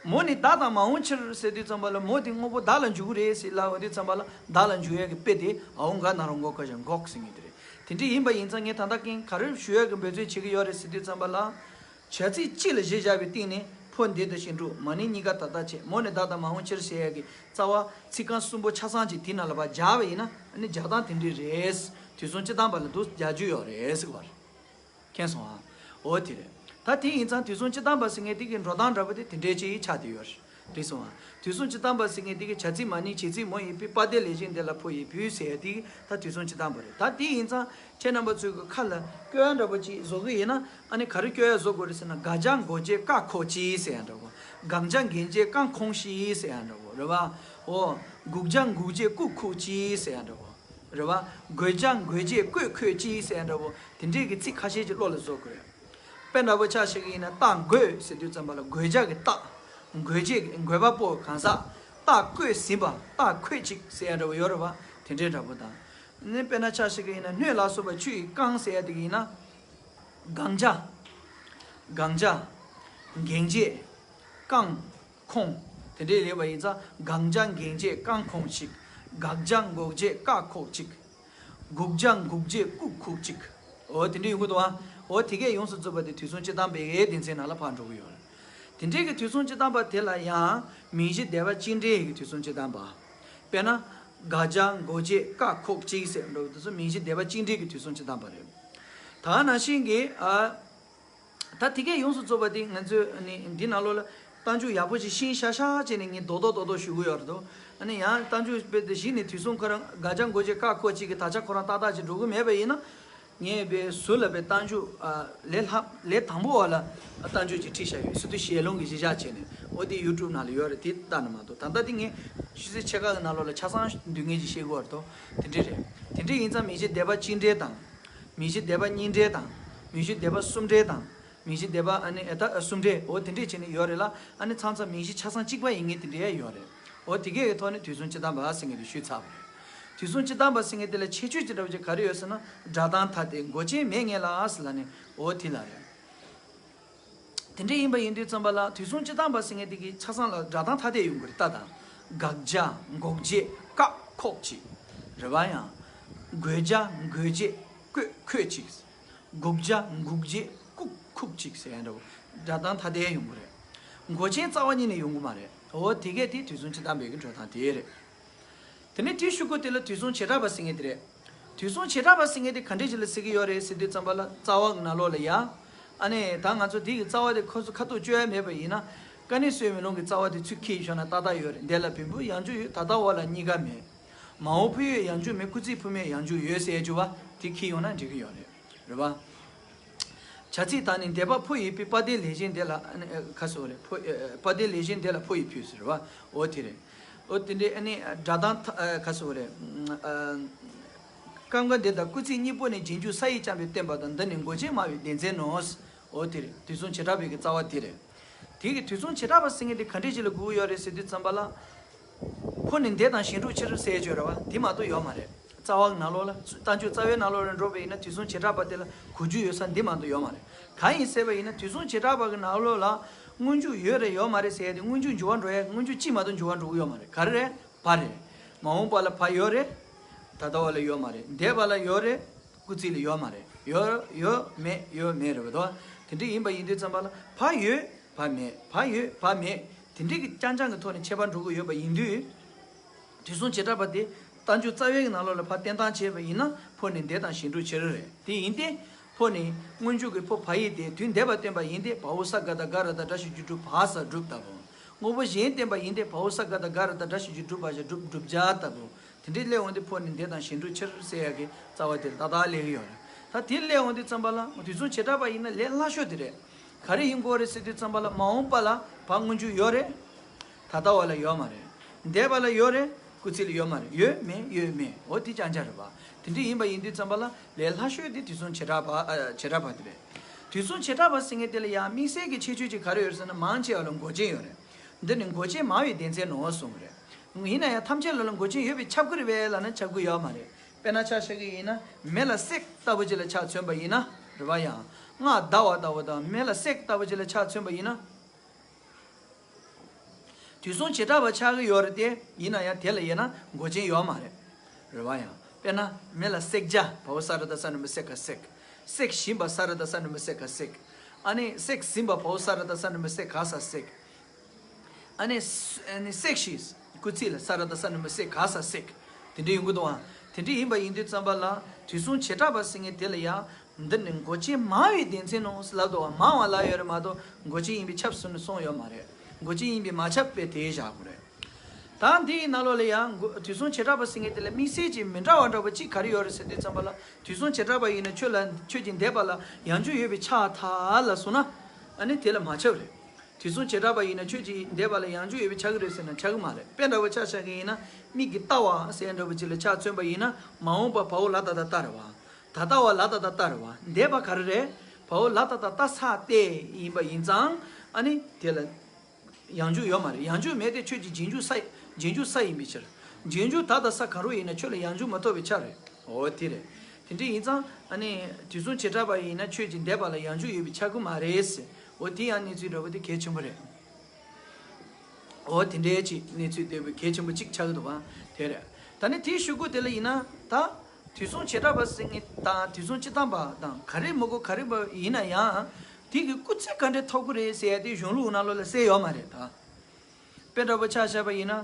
མོ་ནི་བདག་དང་མ་འོངས་ཕྱིར་ཟེར་དུས་ཙམ་པ་ལ་མོ་དེ་དངོས་པོ་བདག་ལ་འཇུག་གི་རེད་ཟེར་ལབ་འོང་དུས་ཙམ་པ་ལ་བདག་ལ་འཇུག་ཡག་གི་དཔེ་དེ་འ་འུ་ག་ན་རོ་འགོ་ག་ཞབས་འགོག་ཟེར་མཁན་དེ་རེད། དེ་འདྲས་ཡིན་པ་ཡིན་ཙང་ངས་ད་ལྟ་རྐྱེན་ག་རེ་ཞུ་ཡག་གི་འབད་བརྩོན་བྱེད་ཀྱི་ཡོད་རེད་ཟེར་དུས་ཙམ་པ་ལ། བྱ་ཚིག་གཅིག་ལ་གཞི་བཞག་པའི་སྟེང་ནས་འཕོ་འདས་དང་གཞན་སྒྲུབ་མ་ནིང་གཉིས་ཀ་ད་ལྟ་ཆད། མོ་ནི་བདག་དང་མ་འོངས་ཕྱིར་ཟེར་ཡག་གི་རྩ་བ་ཚིག་རྐང་གསུམ་པོ་ཆ་ཚང་ཅིག་དེའི་ནང་ལ་ཕར་སྦྱར་བ་ཡིན་ན། ཨ་ནི་སྦྱར་སྟངས་དེ་འདྲས་རེད། དུས་གསུམ་སྤྱི་བཏང་པ་ལ་འདུག་སྦྱར་རྒྱུ་ཡོད་རེད་ཟེར་བ་རེད། མཁྱེན་སོང་ཨ། འོ་དེ་རེད། ད་དེ་ཡིན་ཙང་དུས་གསུམ་སྤྱི་བཏང་པ་ཟེར་མཁན་དེ་གི་འགྲོ་སྟངས་འདྲ་པོ་དེ་དེ་འདྲས་ཅིག་ཆགས་བསྡད་ཡོད་རེད། འགྲིག་སོང་ཨ། དུས་གསུམ་སྤྱི་བཏང་པ་ཟེར་མཁན་དེ་གི་བྱ་ཚིག་མ་ནིང་བྱེད་ཚིག་མོ་ཡི་ཕུ་པ་སྡེ་ལས་བཞིན་དེ་ལ་འཕོ་ཡི་ཕུ་ཟེར་ཡ་དེ་གི་ད་དུས་གསུམ་སྤྱི་བཏང་པ་རེད། ད་དེ་ཡིན་ཙང་ཁྱེད་རྣམ་པ་ཚོས་གི་ཁ་ལ་སྐྱོ་ཡ་འདྲ་པོ་ཅིག་བཟོ་གི་ཡིན་ན། ཨ་ནི་ག་རེ་སྐྱོ་ཡ་བཟོ་དགོས་རེད་ཟེར་ན། དགག་བྱ་འགོག་བྱེད་ཀ་ཁོག་ཅིག་ཟེར་ཡ་འདྲ་པོ། དགག་བྱ་འགེག་བྱེད་རྐང་འཁོང་ཞིག་ཟེར་ཡ་འདྲ་པོ་རེད་བ། འོ། དགག་བྱ་འགོག་བྱེད་ཀུ་ཁུག་ཅིག་ཟེར་ཡ་འདྲ་པོ། རེད་བ། དགོད་བྱ་འགོད་བྱེད་བཀོད་ཁོད་ཅིག་ཟེར་ཡ་འདྲ་པོ། དེ་འདྲས་ཀྱི་ཚིག་ཁ་ཤས་ཅིག་བློ་ལ་བཟོ་དགོས་རེད། དཔེ་འདྲ་པོ་ཆ་བཞག་གི་ཡིན་ན་རྟགས་འགོད་ཟེར་དུས་ཙམ་པ་ལ་དགོད་བྱ་གི་རྟགས། འགོད་བྱེད་ཀྱི་འགོད་པ་པོ་གང་ཟག་རྟགས་བཀོད་ཟིན་པ། རྟགས་ཁོད་ཅིག་ཟེར་ཡ་འདྲ་པོ་ཡོད་རེད་བ། དེ་འདྲས་འདྲ་པོ་དང་། ནི་དཔེར་ན་ཆ་བཞག་གི་ཡིན་ན་སྣོད་ལ་སོགས་པ་ཆུ་ཡིས་བཀང་ཟེར་ཡ་དེ་གི་ཡིན་ན། དགག་བྱ། དགག་བྱ། འགེག་བྱེད། བཀང་། འཁོང་། དེ་འདྲས་ལེགས་པ་ཡིན་ཙང་དགག་བྱ་འགེག་བྱེད་རྐང་འཁོང་ཅིག་དགག་བྱ་འགོག་བྱེད་ཀ་ཁོག་ཅིག་དགག་བྱ་འགོག་བྱེད་ཀུ་ཁུག་ཅིག་འོ་དེ་འདྲས་ཡོང་གི་འདུག་ཨ། འོ་དེ་གས་ཡོངས་སུ་རྫོགས་པ་དེ་དུས་གསུམ་སྤྱི་བཏང་པའི་སྡེ་ཚན་ནང་ལ་ཕར་འགྲོ་གི་ཡོད་རེད། དེ་འདྲས་ཀྱི་དུས་གསུམ་སྤྱི་བཏང་པ་དེ་ལ་ཡང་མིང་གཞི་སྡེ་པ་གཅིག་འདྲེས་ཀྱི་དུས་གསུམ་སྤྱི་བཏང་པ། དཔེར་ན། དགག་བྱ་འགོག་བྱེད་ཀ་ཁོག་ཅིག་ཟེར་འགྲོ་བ་དེ་ཚོ་མིང་གཞི་སྡེ་པ་གཅིག་འདྲེས་ཀྱི་དུས་གསུམ་སྤྱི་བཏང་པ་རེད། ད་ནང་བཞིན་གྱི་ཨ། ད་དེ་གས་ཡོངས་སུ་རྫོགས་པ་དེ་ང་ཚོས་ནི་འདི་ནང་ལོགས་ལ་རྟགས་འཇུག་ཡག་པོ་ཅིག་ཤེས་ཤག་ཤག་བྱས་ནས་ངས་རྡོག་རྡོག་རྡོག་རྡོག་ཞུ་གི་ཡོད་རེད་དོ། ཨ་ནི་ཡང་རྟགས་འཇུག་དཔེ་དེ་གཞི་ནས་དུས་གསུམ་ཁོ་རང་དགག་བྱ་འགོག་བྱེད་ཀ་ཁོག་ཅིག་གི་དག་ཆ་ཁོ་རང་ཏག་ཏག་ཅིག་འགྲོ་གི་མེད་པ་ཡིན་ན། ངས་དཔེ་ཟུར་ལ་དཔེ་རྟགས་འཇུག་ཨ་ལས་ལྷག་ལས་དང་པོ་བ་ལ་རྟགས་འཇུག་ཅིག་ཁྲིད་བཞག་ཡོད། སི་ཏུ་ཞལ་ལུང་གི་གཞི་བཞག་བྱས་ནས། འོ་དེ་ཡུ་ཊུབ་ནང་ལ་ཡོད་རེད། དེ་ལྟ་ན་མ་གཏོགས་ད་ལྟ་དེ་ངས་ཤུལ་ཚེ་ཕྱེད་ཀ་གི་ནང་ལོགས་ལ་ཆ་ཚང་སྡུག་བསྔལ་ཅིག་བཤད་གི་ཡོད་རེད་དོ། དེ་འདྲས་རེད། དེ་འདྲས་ཡིན་ཙང་མིང་གཞི་སྡེ་པ་གཅིག་འདྲེས་དང་། མིང་གཞི་སྡེ་པ་གཉིས་འདྲེས་དང་། མིང་གཞི་སྡེ་པ་གསུམ་འདྲེས་དང་། མིང་གཞི་སྡེ་པ་ཨ་ནི་ཨེ་ད་གསུམ་འདྲེས། འོ་དེ་འདྲས་བྱས་ནས་ཡོད་རེད་ལ། ཨ་ནི་ཚང་ཚང་མིང་གཞི་ཆ་ཚང་གཅིག་པ་ཡིན་མཁན་དེ་འདྲས་ཡོད་རེད། འོ་དེ་གས་ཀྱི་ཐོག་ནས་དུས་གསུམ་སྤྱི་བཏང་པ་ཟེར་མཁན་དེ་ཞུས་ཚར་བ་རེད། དུས་གསུམ་སྤྱི་བཏང་པ་ཟེར་མཁན་དེ་ལ་ཁྱད་ཆོས་ཅི་འདྲ་བ་ཅིག་ག་རེ་ཡོད་ཟེར་ན། སྒྲ་གདངས་ཐ་དད་མགོ་ཅན་མེད་ངེས་ལ་ཟེར་ལ་ནི། འོ་དེ་ལ་རེད། དེ་འདྲ་ཡིན་པ་ཡིན་དུས་ཙམ་པ་ལ་དུས་གསུམ་སྤྱི་བཏང་པ་ཟེར་མཁན་དེ་གི་ཆ་ཚང་ལ་སྒྲ་གདངས་ཐ་དད་ཡོང་གི་རེད། ད་ལྟ་དགག་བྱ་འགོག་བྱེད་ཀ་ཁོག་ཅིག་རེད་བ། ཡང་དགོད་བྱ་འགོད་བྱེད་བཀོད་ཁོད་ཅིག་དགག་བྱ་འགོག་བྱེད་ཀུ་ཁུག་ཅིག་ཟེར་ཡ་འདྲ་བོ། སྒྲ་གདངས་ཐ་དད་ཡོང་གི་རེད། མགོ་ཅན་རྩ་བ་ཉིད་ནས་ཡོང་གི་མ་རེད། འོ་དེ་གས་དེ་དུས་གསུམ་སྤྱི་བཏང་པའི་གི་འགྲོ་སྟངས་དེ་རེད། དེ་ནས་དེའི་གཞུག་གུ་དེ་ལ་དུས་གསུམ་བྱེ་བྲག་པ་ཟེར་མཁན་དེ་རེད། དུས་གསུམ་བྱེ་བྲག་པ་ཟེར་མཁན་དེ་ག་འདྲས་ཅིག་ལ་ཟེར་གྱི་ཡོད་རེད་ཟེར་དུས་ཙམ་པ་ལ། རྩ་བ་གི་ནང་ལོགས་ལ་ཡ། ཨ་ནི་ད་ང་ཚོ་དེ་གི་རྩ་བ་དེ་ཁོ་ཚོ་ཁ་ཐུག་གཅོད་ཡ་མེད་པ་ཡིན་ན། ཀ་ནི་སུ་ཡོད་མེད་ལུང་གི་རྩ་བ་དེ་ཚུར་འཁྱེར་ཡོང་ན་ཏག་ཏག་ཡོད་རེད། འདས་ལ་བོན་པོ་ཡང་འཇུག་ཡོད། ད་ལྟ་བ་ལ་གཉིས་ཀ་མེད། མ་འོངས་ཕུ་ཡོད་ཡང་འཇུག་མེད། སྐུལ་ཚིག་ཕུ་མེད་ཡང་འཇུག་ཡོད་ཟེར་རྒྱུ་བ་དེ་འཁྱེར་ཡོང་ན་འགྲིག་གི་ཡོད་རེད། རེད་བ། བྱ་ཚིག་དང་ནི་འདས་པ་འཕོ་ཡི་ཕུ། པ་སྡེ་ལས་གཞན་འདས་ལ། ཨ་ནི་ཨ་ག་སོ་རེད། འཕོ་ཨ་པ་སྡེ་ལས་གཞན་འདས་ལ་འཕོ་ཡི་ཕུ་ཟེར་བ། འོ་དེ་རེད། འོ་དེ་འདྲའི་ཨ་ནི་སྒྲ་གདངས་ཐ་ཨ་ག་སོ་རེད། ཨ་སྐབས་འགའ་འདས་དང་སྐུལ་ཚིག་གཉིས་པོ་ནི་རྗེས་འཇུག་ས་ཡིག་རྐྱང་པས་བསྟན་པ་དང་། འདི་ནི་མགོ་ཅན་སྨྲ་བའི་སྡེ་ཚན་ནོ། འོ་དེ་རེད། དུས་གསུམ་བྱེ་བྲག་པའི་གི་རྩ་བ་དེ་རེད། དེ་གི་དུས་གསུམ་བྱེ་བྲག་པ་ཟེར་མཁན་དེ་ག་འདྲས་ཅིག་ལ་གོ་གི་ཡོད་རེད་ཟེར་དུས་ཙམ་པ་ལ། འཕོ་ནས་འདས་དང་གཞན་སྒྲུབ་ཕྱིར་ཟེར་ཡ་ཅིག་ཡོད་རེད་བ། དེ་མ་གཏོགས་ཡོད་མ་རེད། རྩ་བ་གི་ནང་ལོགས་ལ་རྟགས་འཇུག་རྩ་བའི་ནང་ལོགས་ལ་འགྲོ་བ་ཡིན་ན་དུས་གསུམ་བྱེ་བྲག་པ་དེ་ལ་གོ་རྒྱུ་ཡོད་ས་འདི་མ་གཏོགས་ཡོད་མ་རེད། གང་ཡིན་ཟེར་བ་ཡིན་ན་དུས་གསུམ་བྱེ་བྲག་པ་གི་ནང་ལོགས་ལ་སྔོན་འཇུག་ཡོད་རེད་ཡོད་མ་རེད་ཟེར་ཡ་དེ་སྔོན་འཇུག་འཇུག་པ་འགྲོ་ཡ། སྔོན་འཇུག་གཅིག་མ་གཏོགས་འཇུག་པ་འགྲོ་གི་ཡོད་མ་རེད། ག་རེ་རེད། བ་རེད། མ་འོངས་པ་ལ་བ་ཡོད་རེད། ད་ལྟ་བ་ལ་ཡོད་མ་རེད། འདས་པ་ལ་ཡོད་རེད། སྐུལ་ཚིག་ལ་ཡོད་མ་རེད། ཡོད་ཡོད་མེད་ཡོད་མེད་རེད་བ་དོ། དེ་འདྲ་ཡིན་པ་ཡིན་དུས་ཙམ་པ་ལ་བ་ཡོད་བ་མེད། བ་ཡོད་བ་མེད། དེ་འདྲའི་གི་རྐྱང་རྐྱང་གི་ཐོག་ནས་ཁྱད་པར་འགྲོ་གི་ཡོད་པ་ཡིན་དུས། དུས་གསུམ་བྱེ་བྲག་པ་དེ་རྟགས་འཇུག་རྩ་བའི་གི་ནང་ལོགས་ལ་ཕར་བསྟན་སྟངས་བྱས་པ་ཡིན་ན། འཕོ་ནས་འདས་དང་གཞན་སྒྲུབ་ཕྱིར་རེད། དེ་ཡིན་ཏེ། འཕོ་ནས་སྔོན་འཇུག་གི་འཕོ་བ་ཡིག་དེ་དུས་འདས་པ་སྟོན་པ་ཡིན་ཏེ། བའོ་ས་ག་ད་ག་ར་ད་སྒྲ་ཞབས་ཀྱུ་སྒྲུབ་བ་ས་སྒྲུབ་ལྟ་བུ། དངོས་པོ་གཞན་བསྟན་པ་ཡིན་ཏེ། བའོ་ས་ག་ད་ག་ར་ད་སྒྲ་ཞབས་ཀྱུ་སྒྲུབ་བ་ཞབས་སྒྲུབ་བསྒྲུབ་བྱ་ལྟ་བུ། དེ་འདྲའི་སླེབས་འོང་དུས་འཕོ་ནས་འདས་དང་གཞན་སྒྲུབ་ཕྱིར་ཟེར་ཡ་གི་རྩ་བ་དེར་ཏག་ཏག་སླེབས་ཀྱི་ཡོད་རེད། ད་དེ་སླེབས་འོང་དུས་ཙམ་པ་ལ་དུས་གསུམ་བྱེ་བྲག་པ་ཡིན་ན་ལས་སླ་ཤོས་དེ་རེད། ག་རེ་ཡིན་དགོས་རེད་ཟེར་དུས་ཙམ་པ་ལ་མ་འོངས་པ་ལ་བ་སྔོན་འཇུག་ཡོད་རེད། ད་ལྟ་བ་ལ་ཡོད་མ་རེད། འདས་པ་ལ་ཡོད་རེད། སྐུལ་ཚིག་ལ་ཡོད་མ་རེད། ཡོད་མེད་ཡོད་མེད། འོ་དེ་རྐྱང་རྐྱང་རེད་པ། དེ་འདྲ་ཡིན་པ་ཡིན་དུས་ཙམ་པ་ལ་ལས་སླ་ཤོས་དེ་དུས་གསུམ་བྱེ་བྲག་པ་ཨ། བྱེ་བྲག་པ་དེ་རེད། དུས་གསུམ་བྱེ་བྲག་པ་ཟེར་མཁན་དེ་ལ་ཡང་དམིགས་བསལ་གྱི་ཁྱད་ཆོས་ཅིག་ག་རེ་ཡོད་རེད་ཟེར་ན་མང་ཆེ་བ་ལ་མགོ་ཅན་ཡོད་རེད། འདི་ནི་མགོ་ཅན་མང་བའི་སྡེ་ཚན་ནོ་གསུངས་པ་རེད། ཡིན་ན་ཡང་ཐམས་ཅད་ལ་ལ་མགོ་ཅན་ཡོད་པས་ཁྱབ་ཀྱི་རེད་པས་ལབ་ན་ཁྱབ་ཀྱི་ཡོད་མ་རེད། དཔེར་ན་ཆ་བཞག་གི་ཡིན་ན་མེ་ལ་བསྲེགས་ལྟ་བུ་ཅིག་ལ་ཆ་མཚོན་པ་ཡིན་ན་རེད་པ། ཡང་སྔགས་བཟླ་བ་ལྟ་བུ་དང་མེ་ལ་བསྲེགས་ལྟ་བུ་ཅིག་ལ་ཆ་མཚོན་པ་ཡིན་ན། དུས་གསུམ་བྱེ་བྲག་པ་ཆགས་ཀྱི་ཡོད་རེད་དེ། ཡིན་ན་ཡང་དེ་ལ་ཡིན་ན་མགོ་ཅན་ཡོད་མ་རེད། རེད་པ། ཡང་དཔེར་ན་མེ་ལ་བསྲེག་བྱ་བའོ་ས་ར་ད་ས་ར་མ་བསྲེག་ག་བསྲེག་བསྲེག་བཞིན་པ་ས་ར་ད་ས་ར་མ་བསྲེག་ག་བསྲེག་ཨ་ནི་བསྲེག་ཟིན་པ་བའོ་ས་ར་ད་ས་ར་མ་བསྲེག་ག་ས་བསྲེག་ཨ་ནི་ཨ་ནི་བསྲེག་ཞིག་སྐུལ་ཚིག་ལ་ས་ར་ད་ས་ར་མ་བསྲེག་ག་ས་བསྲེག་དེ་འདྲ་ཡོང་གི་འདུག་ཨ། དེ་འདྲ་ཡིན་པ་ཡིན་དུས་ཙམ་པ་ལ་དུས་གསུམ་བྱེ་བྲག་པ་ཟེར་མཁན་དེ་ལ་ཡང་འདི་ནི་མགོ་ཅན་མང་བའི་སྡེ་ཚན་ནོ་ལབ་འདུག་བ། མང་བ་ལབ་ཡོད་རེད་མ་གཏོགས་མགོ་ཅན་ཡིན་པས་ཁྱབ་ཟེར་ནས་གསུངས་ཡོད་མ་རེད། མགོ་ཅན་ཡིན་པས་མ་ཁྱབ་པས་དེའི་བཞག་དགོས་རེད། ད་འདིའི་ནང་ལོགས་ལ་ཡང་མགོ་དུས་གསུམ་བྱེ་བྲག་པ་ཟེར་མཁན་དེ་ལ་དམིགས་བསལ་གྱི་མི་འདྲ་བ་འདྲ་པོ་གཅིག་ག་རེ་ཡོད་རེད་ཟེར་དུས་ཙམ་པ་ལ་དུས་གསུམ་བྱེ་བྲག་པ་ཡིན་ན་ཁྱོད་ལ་ཁྱོད་ཀྱི་འདས་པ་ལ་ཡང་འཇུག་ཡོད་པས་ཆགས་ཐལ་ལབ་སོང་ན་ཨ་ནི་དེ་ལ་མ་ཁྱབ་རེད། དུས་གསུམ་བྱེ་བྲག་པ་ཡིན་ན་ཁྱོད་ཀྱི་འདས་པ་ལ་ཡང་འཇུག་ཡོད་པས་ཆགས་ཀྱི་རེད་ཟེར་ན་ཆགས་ཀྱི་མ་རེད། དཔེ་འདྲ་པོ་ཆ་བཞག་གི་ཡིན་ན་མིག་གིས་ལྟ་བ་ཟེར་འདྲ་པོ་ཅིག་ལ་ཆ་མཚོན་པ་ཡིན་ན་མ་འོངས་པ་བའོ་ལ་ད་ད་ལྟ་རེད་བ། ད་ལྟ་བ་ལ་ད་ད་ལྟ་རེད་བ། འདས་པ་ག་རེ་རེད། བའོ་ལ་ད་ད་ལྟ་ས་ཏེ་ཡིན་པ་ཡིན་ཙང་ཨ་ནི་དེ་ལ་ཡང་འཇུག་ཡོད་མ་རེད། ཡང་འཇུག་མེད་དེ་ཁྱོད་ཀྱི་རྗེས་འཇུག་ས་རྗེས་འཇུག་ས་ཡིན་པའི་ཕྱིར། རྗེས་འཇུག་ད་ལྟ་ས་ག་རུ་ཡིན་ན་ཁྱོད་ལ་ཡང་འཇུག་མ་ཐོབ་པའི་ཆ་རེད། འོ་དེ་རེད། དེ་འདྲ་ཡིན་ཙང་ཨ་ནི་དུས་གསུམ་བྱེ་བྲག་པ་ཡིན་ན་ཁྱོད་ཀྱི་འདས་པ་ལ་ཡང་འཇུག་ཡོད་པའི་ཆ་གི་མ་རེད་ཟེར། འོ་དེ་ཡང་གནས་ཚུལ་འདྲ་པོ་དེ་གལ་ཆེན་པོ་རེད། འོ་དེ་འདྲའི་ཅིག་གནས་ཚུལ་འདྲ་པོ་གལ་ཆེན་པོ་གཅིག་ཆགས་ཀྱི་འདུག་བ། དེ་རེད། ད་ནི་དེའི་ཤུ་གུ་དེ་ལ་ཡིན་ན་ད་དུས་གསུམ་བྱེ་བྲག་པ་ཟེར་མཁན་དང་དུས་གསུམ་སྤྱི་དང་པ་དང་ག་རེ་མི་དགོས་ག་རེ་པ་ཡིན་ན་ཡང་དེ་གི་སྐུལ་ཚིག་ག་འདྲས་ཐོབ་ཀྱི་རེད་ཟེར་ཡ་དེ་གཞུང་ལུགས་ནང་ལོགས་ལ་གསལ་ཡོད་མ་རེད་ད། དཔེ་འདྲ་པོ་ཆ་བཞག་པ་ཡིན་ན།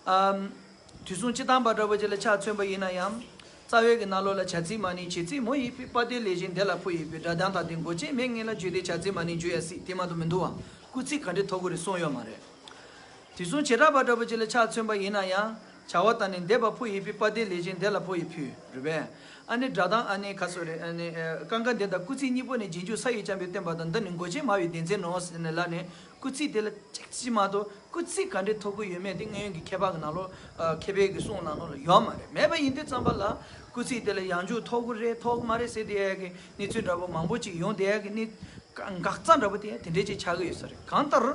ཨམ། དུས་གསུམ་སྤྱི་དང་པ་འདྲ་པོ་ཅིག་ལ་ཆ་མཚོན་པ་ཡིན་ན་ཡང་། རྩ་བའི་གི་ནང་ལོགས་ལ་བྱ་ཚིག་མ་ནིང་བྱེད་ཚིག་མོ་ཡིན་ཕུད་པ་དེ་ལས་གཞན་དེ་ལ་ཕུ་ཡིན་ཕུད་སྒྲ་གདངས་དང་དེ་མགོ་ཅན་མེད་ངེས་ལ་བརྗོད་དེ་བྱ་ཚིག་མ་ནིང་བརྗོད་ཡ་སྲིད་དེ་མ་གཏོགས་མི་འདུག་བ། སྐུལ་ཚིག་ག་འདྲས་ཐོབ་ཀྱི་རེད་གསུངས་ཡོད་མ་རེད། དུས་གསུམ་བྱེ་བྲག་པ་འདྲ་པོ་ཅིག་ལ་ཆ་མཚོན་པ་ཡིན་ན་ཡང་། བྱ་བ་དང་ནི་འདས་པ་ཕུ་ཡིན་ཕུད་པ་དེ་ལས་གཞན་དེ་ལ་ཕུ་ཡིན་ཕུད་རེད་པས། ཨ་ནི་སྒྲ་གདངས་ཨ་ནི་ག་སོ་རེད། ཨ་ནི་ཀང་ཀ་འདི་དང་སྐུལ་ཚིག་གཉིས་པོ་ནི་རྗེས་འཇུག་ས་ཡིས་རྐྱང་པས་བསྟན་པ་དང་འདི་ནི་མགོ་ཅན་མང་བའི་སྡེ་ཚན་ནོ་ཟེར་ནས་ལབ་ནས་སྐུལ་ཚིག་དེ་ལ་གཅིག་ཅིག་མ་གཏོགས་སྐུལ་ཚིག་ག་འདྲས་ཐོབ་ཀྱི་ཡོད་མེད་དེ་སྔོན་གྱི་མཁས་པ་གི་ནང་ལོགས་མཁས་པའི་གི་གསུང་ནང་ལོགས་ལ་ཡོད་མ་རེད། མེད་པ་ཡིན་དུས་ཙམ་པ་ལ་སྐུལ་ཚིག་དེ་ལ་ཡང་འཇུག་ཐོབ་ཀྱི་རེད་ཐོབ་ཀྱི་མ་རེད་ཟེར་དེ་ཡ་གི་གནས་ཚུལ་འདྲ་པོ་མང་པོ་ཅིག་ཡོང་དེ་ཡ་གི་གནས། འགག་རྩ་འདྲ་པོ་དེ་དེ་འདྲས་ཅིག་ཆགས་ཀྱི་ཡོད་ས་རེད། གང་ལྟར་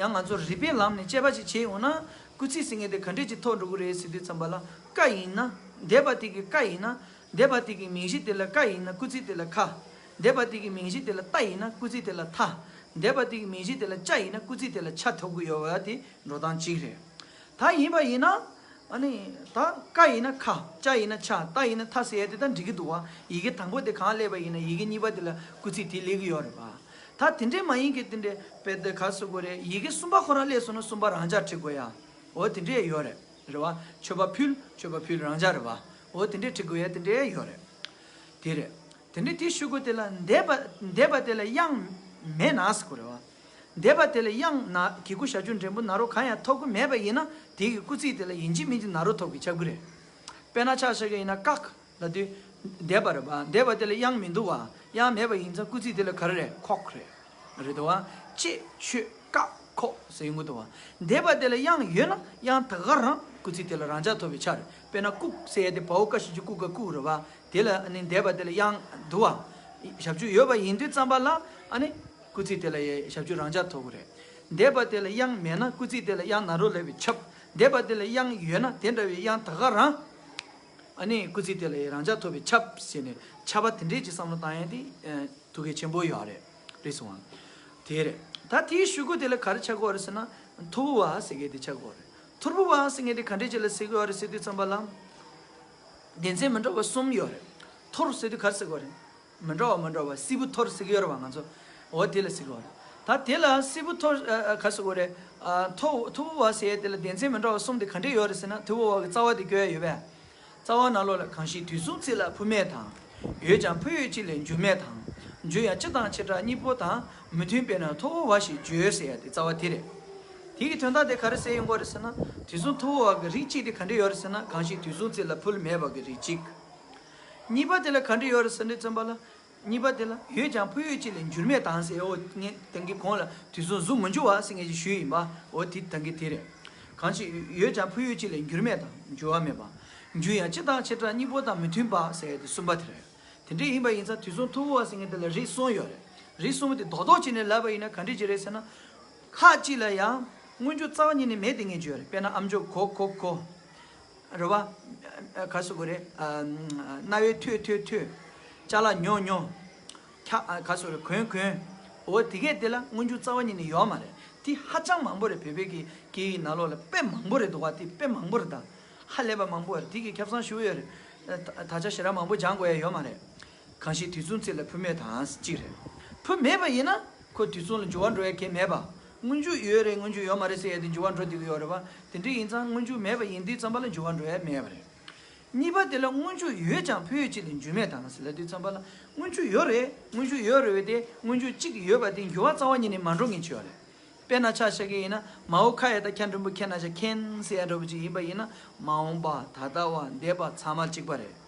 ཡང་ང་ཚོ་རིགས་པའི་ལམ་ནས་དཔྱད་པ་ཅིག་བྱས་ཡོང་ན་སྐུལ་ཚིག་ཟེར་མཁན་དེ་ག་འདྲས་ཅིག་ཐོབ་འགྲོ་གི་རེད་ཟེར་དུས་ཙམ་པ་ལ་ཀ་ཡིན་ན་འདས་པ་དེ་གི་ཀ་ཡིན་ན་འདས་པ་དེ་གི་མིང་གཞི་དེ་ལ་ཀ་ཡིན་ན་སྐུལ་ཚིག་དེ་ལ་ཁ། འདས་པ་དེ་གི་མིང་གཞི་དེ་ལ་ཏ་ཡིན་ན་སྐུལ་ཚིག་དེ་ལ་ཐ། འདས་པ་དེ་གི་མིང་གཞི་དེ་ལ་ཅ་ཡིན་ན་སྐུལ་ཚིག་དེ་ལ་ཆ་ཐོབ་ཀྱི་ཡོད་པ་དེ་འགྲོ་སྟངས་གཅིག་རེད། ད་ཡིན་པ་ཡིན་ན། ཨ་ནི། ད་ཀ་ཡིན་ན་ཁ། ཅ་ཡིན་ན་ཆ། ཏ་ཡིན་ན་ཐ་ཟེར་ཡ་དེ་ད་འགྲིག་གི་འདུག་བ། ཡི་གེ་དང་པོ་དེ་གང་སླེབས་པ་ཡིན་ན་ཡི་གེ་གཉིས་པ་དེ་ལ་སྐུལ་ཚིག་དེ་སླེབས་ཀྱི་ཡོད་རེད་བ། ད་དེ་འདྲས་མ་ཡིན་གི་དེ་འདྲས་དཔེ་དེ་ག་སོ་དགོས་རེད། ཡི་གེ་གསུམ་པ་ཁོ་རང་སླེབས་སོང་ན་གསུམ་པ་རང་འཇགས་བྲི་དགོས་ཡ། འོ་དེ་འདྲས་ཡོད་རེད། རེད་བ། མཆོད་པ་ཕུལ། མཆོད་པ་ཕུལ་རང་འཇགས་རེད་བ། འོ་དེ་འདྲས་བྲི་དགོས་ཡ་དེ་འདྲས་ཡོད་རེད། དེ་རེད། དེ་འདྲའི་དེའི་ཤུ་གུ་དེ་ལ་འདས་པ་འདས་པ་དེ་ལ་དབྱངས་མེད་ན་ཟེར་དགོས་རེད་བ། འདས་པ་དེ་ལ་དབྱངས་ན་གི་གུ་ཞབས་ཀྱུ་འགྲེང་བུ་ན་རོ་གང་ཡང་ཐོབ་ཀྱི་མེད་པ་ཡིན་ན་དེ་གི་སྐུལ་ཚིག་དེ་ལ་ཡིན་གཅིག་མིན་གཅིག་ན་རོ་ཐོབ་ཀྱི་ཆགས་ཀྱི་རེད། དཔེར་ན་ཆ་བཞག་གི་ཡིན་ན་ཀག་ལ་དུས་འདས་པ་རེད་བ། འདས་པ་དེ་ལ་དབྱངས་མི་འདུག་བ། དབྱངས་མེད་པ་ཡིན་ཙང་སྐུལ་ཚིག་དེ་ལ་ག་རེ་རེད། ཁོག་རེད། རེད་དོ་བ། ཅེས་ཆོས་ཀ་ཁོ་ཟེར་ཡོང་གི་འདུག་བ། འདས་པ་དེ་ལ་དབྱངས་ཡོད་ན་དབྱངས་ད་ག་རང་སྐུལ་ཚིག་དེ་ལ་རང་འཇགས་ཐོབ་པའི་ཆ་རེད། དཔེར་ན་ལྐུགས་ཟེར་ཡ་དེ་བའོ་ཀ་ཞབས་ཀྱུ་ལྐུ་ག་ལྐུགས་རེད་བ། དེ་ལ་ནི་འདས་པ་དེ་ལ་དབྱངས་འདུག་བ། ཞབས་ཀྱུ་ཡོད་པ་ཡིན་དུས་ཙམ་པ་ལ་ཨ་ནི་སྐུལ་ཚིག་དེ་ལ་ཡ་ཞབས་ཀྱུ་རང་འཇགས་ཐོབ་ཀྱི་རེད། འདས་པ་དེ་ལ་དབྱངས་མེད་ན་སྐུལ་ཚིག་དེ་ལ་དབྱངས་ན་རོ་ལབ་པས་ཁྱབ། འདས་པ་དེ་ལ་དབྱངས་ཡོད་ན་དེ་འདྲ་བའི་དབྱངས་ད་ག་རང་། ཨ་ནི་སྐུལ་ཚིག་དེ་ལ་ཡང་རང་འཇགས་ཐོབ་པའི་ཁྱབ་ཟེར་ནས་ཁྱབ་པ་དེ་འདྲས་ཀྱི་བསམ་བློ་བཏང་ཡ་དེ་ཨ་ཐུགས་གལ་ཆེན་པོ་ཡོད་རེད། རེད་སོང་ང་། དེ་རེད། ད་དེའི་ཤུ་གུ་དེ་ལ་ག་རེ་ཆགས་ཀྱི་ཡོད་རེད་ཟེར་ན། ཐོར་བུ་བ་ཟེར་མཁན་དེ་ཆགས་ཀྱི་ཡོད་རེད། ཐོར་བུ་བ་ཟེར་མཁན་དེ་ག་འདྲས་ཅིག་ལ་ཟེར་གྱི་ཡོད་རེད་ཟེར་དུས་ཙམ་པ་ལ། སྡེ་ཚན་མི་འདྲ་བ་གསུམ་ཡོད་རེད། ཐོར་ཟེར་དུས་ག་རེ་ཟེར་གྱི་ཡོད་རེད། མི་འདྲ་བ་མི་འདྲ་བ་སིལ་བུ་ཐོར་ཟེར་གྱི་ཡོད་རེད་བ་ང་ཚོ། འོ་དེ་ལ་ཟེར་གྱི་ཡོད་རེད། ད་དེ་ལ་སིལ་བུ་ཐོར་ཨ་ཨ་ག་ཟེར་གྱི་ཡོད་རེད། ཨ་ཐོ་ཐོར་བུ་བ་ཟེར་ཡ་དེ་ལ་སྡེ་ཚན་མི་འདྲ་བ་གསུམ་དེ་ག་འདྲས་ཡོད་རེད་ཟེར་ན་ཐོར་བུ་བ་གི་རྩ་བ་དེ་སྐྱོར་ཡ་ཡོད་པས། རྩ་བ་ནང་ལོགས་ལ་གང་ཞིག་དུས་གསུམ་ཚིག་ལ་ཕུ་མེད་དང་། ཡོད་ཀྱང་ཕུ་ཡོད་ཅིག་ལས་འཇུག་མེད་དང་། འཇུག་ཡང་སྤྱི་དང་བྱེ་བྲག་གཉིས་པོ་དང་། མི་མཐུན་པས་ན་ཐོར་བུ་བ་ཞེས་བརྗོད་ཟེར་ཡ་དེ་རྩ་བ་དེ་རེད། དེ་གི་དོན་དག་དེ་ག་རེ་ཟེར་ཡོང་གི་རེད་ཟེར་ན། དུས་གསུམ་ཐོར་བུ་བ་གི་རིགས་གཅིག་དེ་ག་འདྲས་ཡོད་རེད་ཟེར་ན་གང་ཞིག་དུས་གསུམ་ཚིག་ལ་ཕུལ་མེད་པ་གི་རིགས་གཅིག་གཉིས་པ་དེ་ལ་ག་འདྲས་ཡོད་རེད་ཟེར་དུས་ཙམ་པ་ལ། གཉིས་པ་དེ་ལ་ཡོད་ཀྱང་ཕུལ་ཡུལ་གཅིག་ལས་འགྱུར་མེད་དང་ཟེར། འོ་ངས་ད་གིན་གོང་ལ་དུས་གསུམ་གཟུགས་མི་འགྱུར་བ་ཟེར་ངས་ཅིག་ཞུས་ཡིན་པ། འོ་དེ་ད་གིན་དེ་རེད། གང་ཞིག་ཡོད་ཀྱང་ཕུལ་ཡུལ་གཅིག་ལས་འགྱུར་མེད་དང་འགྱུར་བ་མེད་པ། འགྱུར་ཡང་སྤྱི་དང་བྱེ་བྲག་གཉིས་པོ་དང་མི་མཐུན་པ་ཟེར་ཡ་དེ་གསུམ་པ་དེ་རེད། དེ་འདྲ་ཡིན་པ་ཡིན་ཙང་དུས་གསུམ་ཐུ་བོ་བ་ཟེར་མཁན་དེ་ལ་རིགས་གསུམ་ཡོད་རེད། རིགས་གསུམ་དེ་རྡོག་རྡོག་བྱས་ནས་ལབ་པ་ཡིན་ན་ག་འདྲ་ཅིག་རེད་ཟེར་ན། ཁ་གཅིག་ལ་ཡང་སྔོན་འཇུག་རྩ་བ་ཉིད་ནས་མེད་དེ་ངེས་ཅིག་ཡོད་རེད། དཔེར་ན་ཨམ་ཅོག་གོ་གོ་གོ། རེད་བ། ག་ཟེར་དགོས་རེད། རྣ་བའི་ཐོས་ཐོས་ཐོས། ཅ་ལག་ཉོ་ཉོ། ཁ་ག་ཟེར་དགོས་རེད། གོན་གོན། འོ་དེ་གས་དེ་ལ་སྔོན་འཇུག་རྩ་བ་ཉིད་ནས་ཡོད་མ་རེད། དེ་ཧ་ཅང་མང་པོ་རེད། བོད་པའི་གི་སྐད་ཡིག་ནང་ལོགས་ལ་དཔེ་མང་པོ་རེད་འདུག་བ། དེ་དཔེ་མང་པོ་རེད་ད། ཧ་ལས་པ་མང་པོ་རེད། དེ་གི་ཁྱབ་བསང་ཞུ་ཡོད་རེད། ད་ད་ཆ་ཞེ་དྲག་མང་པོ་སྦྱང་དགོས་ཡ་ཡོད་མ་རེད། གང་ཞིག་དུས་གསུམ་ཚེ་ལ་ཕུ་མེད་དང་གཅིག་རེད། ཕུ་མེད་པ་ཡིན་ན་ཁོ་དུས་གསུམ་ལ་འགྱུར་བ་འགྲོ་ཡ་གང་ཡང་མེད་པ། སྔོན་འཇུག་ཡོད་རེད་སྔོན་འཇུག་ཡོད་མ་རེད་ཟེར་ཡ་དེ་འགྱུར་བ་འགྲོ་བསྡད་ཀྱི་ཡོད་རེད་བ། དེ་འདྲ་ཡིན་ཙང་སྔོན་འཇུག་མེད་པ་ཡིན་དུས་ཙམ་པ་ལ་འགྱུར་བ་འགྲོ་ཡ་མེད་པ་རེད། གཉིས་པ་དེ་ལ་སྔོན་འཇུག་ཡོད་ཀྱང་ཕུལ་ཡུལ་གཅིག་ལས་འགྱུར་མེད་དང་ཟེར་ལབ་དུས་ཙམ་པ་ལ། སྔོན་འཇུག་ཡོད་རེད། སྔོན་འཇུག་ཡོད་རེད་བས་དེ་སྔོན་འཇུག་གཅིག་ཡོད་པ་དེ་འགྱུར་བ་རྩ་བ་ཉིད་ནས་མ་འགྲོ་ངེས་ཅིག་ཡོད་རེད། དཔེར་ན་ཆ་བཞག་གི་ཡིན་ན། མ་འོངས་ཁ་ཡ་ད་ཁྱ་འགྲེང་བུ་ཁེ་ན་བཞག་མཁན་ཟེར་ཡ་འདྲ་པོ་ཅིག་ཡིན་པ་ཡིན་ན། མ་འོངས་པ་ད་ལྟ་བ་འདས་པ་ཚང་མ་གཅིག་པ་རེད།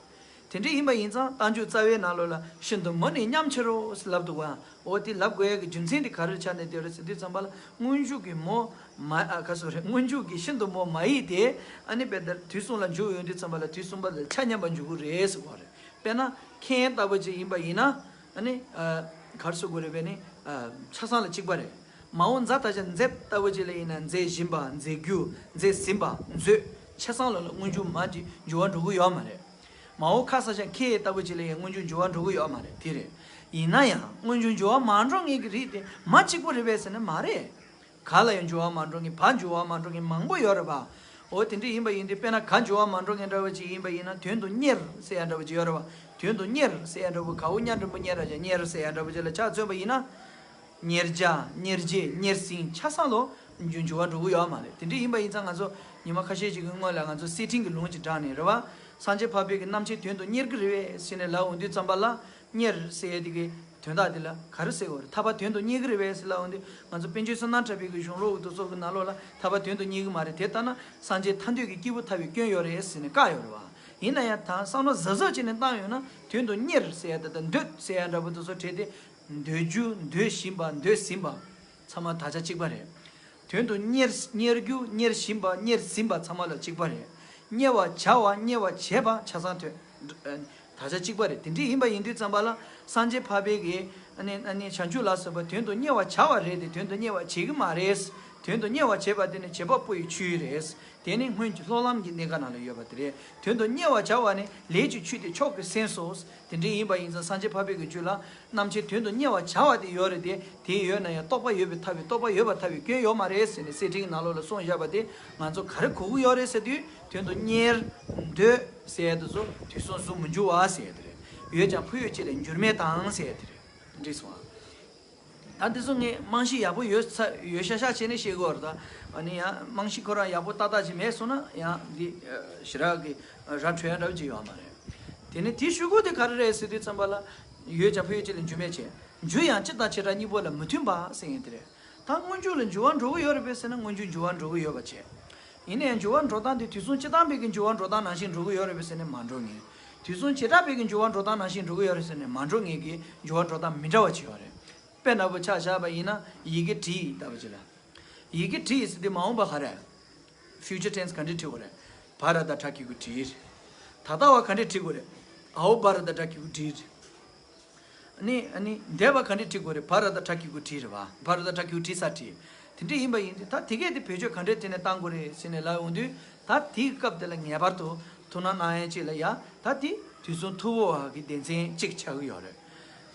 དེ་འདྲ་ཡིན་པ་ཡིན་ཙང་རྟགས་འཇུག་རྩ་བའི་ནང་ལོགས་ལ་ཤིན་ཏུ་མུ་ནས་མཉམ་ཕྱིར་རོ་ཟེར་ལབ་འདུག་བ། འོ་དེ་ལབ་དགོས་ཡ་གི་རྒྱུ་མཚན་དེ་ག་རེར་ཆགས་ནས་བསྡད་རེད་ཟེར་དུས་ཙམ་པ་ལ། སྔོན་འཇུག་གི་མུ་མ་ཨ་ག་ཟེར་རེད། སྔོན་འཇུག་གི་ཤིན་ཏུ་མུ་མ་ཡིན་ཏེ། ཨ་ནི་དཔེ་ལྟར་དུས་གསུམ་ལ་འཇུག་ཡོང་དུས་ཙམ་པ་ལ་དུས་གསུམ་པ་ལ་ཆ་མཉམ་པ་འཇུག་གི་རེད་ཟེར་གོ་རེད། དཔེར་ན་ཁེན་ལྟ་བུ་ཅིག་ཡིན་པ་ཡིན་ན། ཨ་ནི་ཨ་ག་རེ་ཟེར་དགོས་རེད་པས་ནི། ཨ་ཆ་ཚང་ལ་གཅིག་པ་རེད། མ་འོངས་མཛའ་ད་ཆ་མཛེས་ལྟ་བུ་ཅིག་ལ་ཡིན་ན་མཛེས་བཞིན་པ། མཛེས་རྒྱུ། མཛེས་ཟིན་པ། མཛོད། ཆ་ཚང་ལ་ལ་སྔོན་འཇུག་མ་ཅིག་འགྱུར་བ་འགྲོ་གི་ཡོད་མ་རེད། མ་འོངས་ཁ་ས་ཆ་ཁེ་ལྟ་བུ་ཅིག་ལ་ཡང་སྔོན་འཇུག་འགྱུར་བ་འགྲོ་གི་ཡོད་མ་རེད། དེ་རེད། ཡིན་ན་ཡང་སྔོན་འཇུག་འགྱུར་བ་མ་འགྲོ་ངེས་ཀྱི་རིགས་དེ་མ་གཅིག་པུ་རེད་པས་ཟེར་ན་མ་རེད། ག་ལ་ཡང་འགྱུར་བ་མ་འགྲོ་ངེས། བ་འགྱུར་བ་མ་འགྲོ་ངེས་མང་པོ་ཡོད་རེད་པ། འོ་དེ་འདྲ་ཡིན་པ་ཡིན་དུས་དཔེར་ན་ག་འགྱུར་བ་མ་འགྲོ་ངེས་འདྲ་བོ་ཅིག་ཡིན་པ་ཡིན་ན། དོན་དུ་གཉེར་ཟེར་ཡ་འདྲ་བོ་ཅིག་ཡོད་རེད་པ། དོན་དུ་གཉེར་ཟེར་ཡ་འདྲ་བོ་གའོ་གཉའ་འགྲེང་བུ་གཉེར་ར་ཅིག་གཉེར་ཟེར་ཡ་འདྲ་བོ་ཅིག་ལ་ཆ་མཚོན་པ་ཡིན་ན། གཉེར་བྱ། གཉེར་བྱེད། གཉེར་ཟིན། ཆ་ཚང་ལོ་འགྱུར་འགྱུར་བ་འགྲོ་གི་ཡོད་མ་རེད། དེ་འདྲ་ཡིན་པ་ཡིན་ཙང་ང་ཚོ་ཉི་མ་ཁ་ཤས་ཤིག་གི་སྔོན་ལ་ང་ཚོ་སེ་ཊིང་གི་ལུང་ཅིག་དྲངས་ནས་རེད་པ། སངས་རྒྱས་འཕགས་པའི་གི་རྣམ་མཁྱེན་དོན་དུ་གཉེར་གི་རེད་པས་ཟེར་ནས་ལབ་འོང་དུས་ཙམ་པ་ལ། གཉེར་ཟེར་ཡས་དེ་གི་དོན་དག་དེ་ལ་ག་རེ་ཟེར་དགོས་རེད། ཐར་པ་དོན་དུ་གཉེར་གི་རེད་པས་ཟེར་ལབ་འོང་དུས། ང་ཚོ་པཎ་ཆེན་བསོད་ནམས་གྲགས་པའི་གི་གཞུང་ལུགས་དེ་ཚོ་གི་ནང་ལོགས་ལ་ཐར་པ་དོན་དུ་གཉེར་གི་མ་རེད། དེ་ལྟ་ན་སངས་རྒྱས་ཐར་འདོད་ཀྱི་སྐྱེས་བུ་ཐར་བའི་སྐྱོན་ཡོད་རེད་ཟེར་ནས་བཀག་ཡོད་རེད་པ། ཡིན་ན་ཡང་ད་བསམ་བློ་གཟབ་གཟབ་བྱས་ནས་བཏང་ཡོང་ན། དོན་དུ་གཉེར་ཟེར་ཡ་དེ་དང་འདོད་ཟེར་ཡ་འདྲ་པོ་དེ་ཚོ་བྲལ་ཏེ། འདོད་རྒྱུ། འདོད་བཞིན་པ། འདོད་ཟིན་པ། ཚང་མ་དག་ཆ་གཅིག་པ་རེད། དོན་དུ་གཉེར། གཉེར་རྒྱུ། གཉེར་བཞིན་པ། གཉེར་ཟིན་པ་ཚང་མ་ལ་གཅིག་པ་རེད། གཉེར་བར་བྱ་བ། གཉེར་བར་བྱེད་པ་ཆ་ཚང་དོན་དག་ཆ་གཅིག་པ་རེད། དེ་འདྲ་ཡིན་པ་ཡིན་དུས་ཙམ་པ་ལ་སངས་རྒྱས་འཕགས་པའི་གི་ཨ་ནི་ཨ་ནི་བྱང་ཆུབ་ལ་སོགས་པ་དོན་དུ་གཉེར་བར་བྱ་བ་རེད་དེ། དོན་དུ་གཉེར་བར་བྱེད་ཀྱི་མ་རེད། དོན་དུ་གཉེར་བར་བྱེད་པ་དེ་ནི་བྱེད་པ་པོ་ཡི་ཆོས་རེད། དེ་ནི་སྔོན་གྱི་སློབ་ལམ་གྱི་གནས་སྐབས་ནང་ལ་ཡོད་པ་དེ་རེད། དོན་དུ་གཉེར་བར་བྱ་བ་ནི་ལས་ཀྱི་ཆོས་ཏེ་མཆོག་གི་སེམས་སོ། དེ་འདྲ་ཡིན་པ་ཡིན་ཙང་སངས་རྒྱས་འཕགས་པའི་གི་རྒྱུད་ལ་རྣམ་མཁྱེན་དོན་དུ་གཉེར་བར་བྱ་བ་དེ་ཡོད་རེད་དེ། དེ་ཡོད་ན་ཡང་རྟོགས་པ་ཡོད་པའི་ཐར་པའི་རྟོགས་པ་ཡོད་པར་ཐལ་བའི་སྐྱོན་ཡོད་མ་རེད་ཟེར་ནས་གསེར་ཕྲེང་གི་ནང་ལོགས་ལ་གསུངས་བཞག་པ་དེ་ང་ཚོ་ག་རེ་གོ་གི་ཡོད་རེད་ཟེར་དུས། དོན་དུ་གཉེར། འདོད་ཟེར་ཡ་དེ་ཚོ་དུས་གསུམ་གཟུགས་མི་འགྱུར་བ་ཟེར་ཡ་དེ་རེད། ཡོད་ཀྱང་ཕུལ་ཡུལ་གཅིག་ལས་འགྱུར་མེད་དང་ཟེར་ཡ་དེ་རེད། འགྲིག་སོང་ཨ། ད་འདི་ཚོ་ངས་རྨང་གཞི་ཡག་པོ་ཡོད་ཚ་ཡོད་ཤག་ཤག་བྱས་ནས་བཤད་དགོས་རེད་ད། ཨ་ནི་ཡང་རྨང་གཞི་ཁོ་རང་ཡག་པོ་ཏག་ཏག་ཅིག་མེད་སོང་ན་ཡང་འདི་ཞེ་དྲག་གི་ར་འཕྲོད་ཡ་འདྲ་བོ་ཅིག་ཡོད་མ་རེད། དེ་ནས་དེའི་ཤོག་གུ་དེ་ག་རེ་རེད་ཟེར་དུས་ཙམ་པ་ལ། ཡོད་ཀྱང་ཕུལ་ཡུལ་གཅིག་ལས་འགྱུར་མེད་བྱས། འགྱུར་ཡང་སྤྱི་དང་བྱེ་བྲག་གཉིས་པོ་ལ་མི་མཐུན་པ་ཟེར་མཁན་དེ་རེད། ད་སྔོན་འཇུག་ལ་འགྱུར་བ་འགྲོ་གི་ཡོད་རེད་པས་ཟེར་ན་སྔོན་འཇུག་འགྱུར་བ་འགྲོ་གི་ཡོད་པ་བྱས། ཡིན་ན་ཡང་འགྱུར་བ་འགྲོ་སྟངས་དེ་དུས་གསུམ་སྤྱི་བཏང་པའི་གི་འགྱུར་བ་འགྲོ་སྟངས་ནང་བཞིན་འགྲོ་གི་ཡོད་རེད་པས་ཟེར་ན་མ་འགྲོ་ངེས། དུས་གསུམ་བྱེ་བྲག་པའི་གི་འགྱུར་བ་འགྲོ་སྟངས་ནང་བཞིན་འགྲོ་གི་ཡོད་རེད་ཟེར་ན་མ་འགྲོ་ངེས་ཀྱི་འགྱུར་བ་འགྲོ་སྟངས་མི་འདྲ་བ་ཅིག་ཡོད་རེད། དཔེར་ན་བོ་ཆ་བཞག་པ་ཡིན་ན་ཡི་གེ་བྲིས་ལྟ་བུ་ཅིག་ལ། ཡི་གེ་བྲིས་ཟེར་དུས་མ་འོངས་པ་ག་རེ། ཕིའུ་ཅར་ཊེན་སི་ག་འདྲས་བྲིས་དགོས་རེད། བ་ར་བཏགས་བྲ་གི་གུ་བྲིས། ད་ལྟ་བ་ག་འདྲས་བྲིས་དགོས་རེད། འ་འོག་བ་ར་བཏགས་བྲ་གི་གུ་བྲིས། ཨ་ནི་ཨ་ནི་འདས་པ་ག་འདྲས་བྲིས་དགོས་རེད། བ་ར་བཏགས་བྲ་གི་གུ་བྲིས་རེད་བ། བ་ར་བཏགས་བྲ་གི་གུ་བྲིས་ས་བྲིས། དེ་འདྲས་ཡིན་པ་ཡིན་དུས་ད་དེ་གས་དེ་བེད་སྤྱོད་ག་འདྲས་བྱས་ནས་བཏང་དགོས་རེད་ཟེར་ནས་ལབ་ཡོང་དུས། ད་དེའི་སྐབས་དེ་ལ་ངེས་པར་དུ་ཐུགས་སྣང་གནང་ཡས་ཅིག་ལ་ཡ། ད་དེ་དུས་གསུམ་ཐུ་བོ་བ་གི་སྡེ་ཚན་གཅིག་ཆགས་ཀྱི་ཡོད་རེད།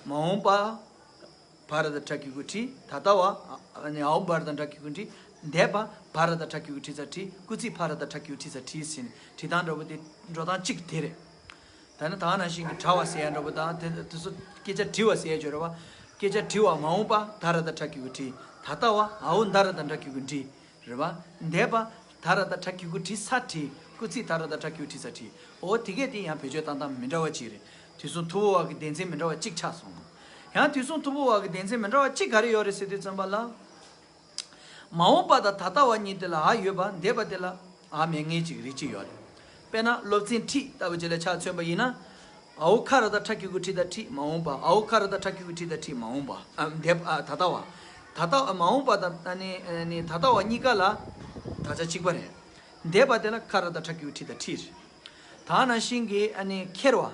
མ་འོངས་པ། བ་ར་བཏགས་བྲ་གི་གུ་བྲིས། ད་ལྟ་བ། ཨ་ནི་འ་འོག་བ་ར་བཏགས་བྲ་གི་གུ་བྲིས། འདས་པ་བ་ར་བཏགས་བྲ་གི་གུ་བྲིས་ས་བྲིས། སྐུལ་ཚིག་ཕ་ར་བཏགས་བྲ་གི་གུ་བྲིས་ས་བྲིས་ཟེར་ནས་བྲིས་སྟངས་འདྲ་པོ་དེ་འགྲོ་སྟངས་གཅིག་དེ་རེད། ད་ནི་ད་ག་ནང་བཞིན་གྱི་དྲ་བ་ཟེར་ཡ་འདྲ་པོ་དང་དེ་དེ་ཚོ་སྐད་ཆ་དྲི་བ་ཟེར་ཡ་ཅིག་ཡོད་རེད་བ། སྐད་ཆ་དྲི་བ་མ་འོངས་པ་ད་ར་བཏགས་བྲ་གི་གུ་བྲིས། ད་ལྟ་བ་འ་འོག་ད་ར་བཏགས་བྲ་གི་གུ་བྲིས། རེད་བ། འདས་པ་ད་ར་བཏགས་བྲ་གི་གུ་བྲིས་ས་བྲིས། སྐུལ་ཚིག་ད་ར་བཏགས་བྲ་གི་གུ་བྲིས་ས་བྲིས། འོ་དེ་གས་དེ་ཡང་བེད་སྤྱོད་བཏང་སྟངས་མི་འདྲ་བ་གཅིག་རེད། དུས་གསུམ་ཐུ་བོ་བ་གི་སྡེ་ཚན་མི་འདྲ་བ་གཅིག་ཆགས་སོང་། ཡང་དུས་གསུམ་ཐུ་བོ་བ་གི་སྡེ་ཚན་མི་འདྲ་བ་གཅིག་ག་རེ་ཡོད་རེད་ཟེར་དུས་ཙམ་པ་ལ། མ་འོངས་པ་དང་ད་ལྟ་བ་གཉིས་དེ་ལ་འ་ཡོད་པ། འདས་པ་དེ་ལ་འ་མེད་མཁན་གཅིག་རིགས་གཅིག་ཡོད་རེད། དཔེར་ན་སློབ་ཚན་ཁྲིད་ལྟ་བུ་ཅིག་ལ་ཆ་མཚོན་པ་ཡིན་ན། འོ་ཁ་ར་བཏགས་ཁྲ་གི་གུ་ཁྲི་དང་ཁྲིད་མ་འོངས་པ། འོ་ཁ་ར་བཏགས་ཁྲ་གི་གུ་ཁྲི་དང་ཁྲིད་མ་འོངས་པ། ཨ་འདས་པ་ཨ་ད་ལྟ་བ། ད་ལྟ་མ་འོངས་པ་དང་ཨ་ནི་ཨ་ནི་ད་ལྟ་བ་གཉིས་ཀ་ལ་དག་ཆ་གཅིག་པ་རེད། འདས་པ་དེ་ལ་ཁ་ར་བཏགས་ཁྲ་གི་གུ་ཁྲི་དང་ཁྲིད་རེད། ད་ནང་བཞིན་གྱི་ཨ་ནི་ཁྱེར་བ།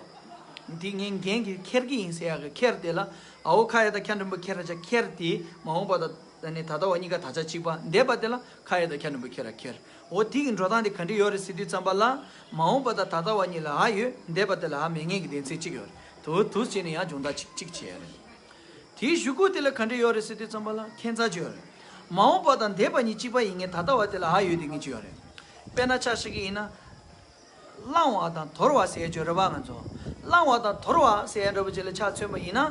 འདི་ངས་འགན་གྱིས་ཁྱེར་གྱི་ཡིན་ཟེར་ཡག་གི་ཁྱེར་དེ་ལ་འོ་ཁ་ཡ་བཏགས་ཁྱ་འགྲེང་བུ་ཁྱེ་ར་བྱ་ཁྱེར་དེ་མ་འོངས་པ་དང་ཨ་ནི་ད་ལྟ་བ་གཉིས་ཀ་དག་ཆ་གཅིག་པ། འདས་པ་དེ་ལ་ཁ་ཡ་བཏགས་ཁྱ་འགྲེང་བུ་ཁྱེ་ར་ཁྱེར། འོ་དེ་གི་འགྲོ་སྟངས་དེ་ག་འདྲ་ཡོད་རེད་ཟེར་དུས་ཙམ་པ་ལ། མ་འོངས་པ་དང་ད་ལྟ་བ་གཉིས་ལ་འ་ཡོད། འདས་པ་དེ་ལ་འ་མེད་མཁན་གྱི་སྡེ་ཚན་གཅིག་ཡོད་རེད། དུ་དུ་བྱས་ནས་ཡང་སྦྱོང་བརྡར་གཅིག་གཅིག་བྱས་རེད། དེའི་གཞུག་གུ་དེ་ལ་ག་འདྲ་ཡོད་རེད་ཟེར་དུས་ཙམ་པ་ལ་ཁྱད་མཚར་ཅིག་ཡོད་རེད། མ་འོངས་པ་དང་འདས་པ་གཉིས་གཅིག་པ་ཡིན་མཁན་ད་ལྟ་བ་དེ་ལ་འ་ཡོད་དེ་ངེས་ཅིག་ཡོད་རེད། དཔེར་ན་ཆ་བཞག་གི་ཡིན་ན། བླང་བ་དང་དོར་བ་ཟེར་ཡ་ཅིག་ཡོད་རེད་པ། ང་ཚོ་བླང་བ་དང་དོར་བ་ཟེར་ཡ་འདྲ་པོ་ཅིག་ལ་ཆ་མཚོན་པ་ཡིན་ན།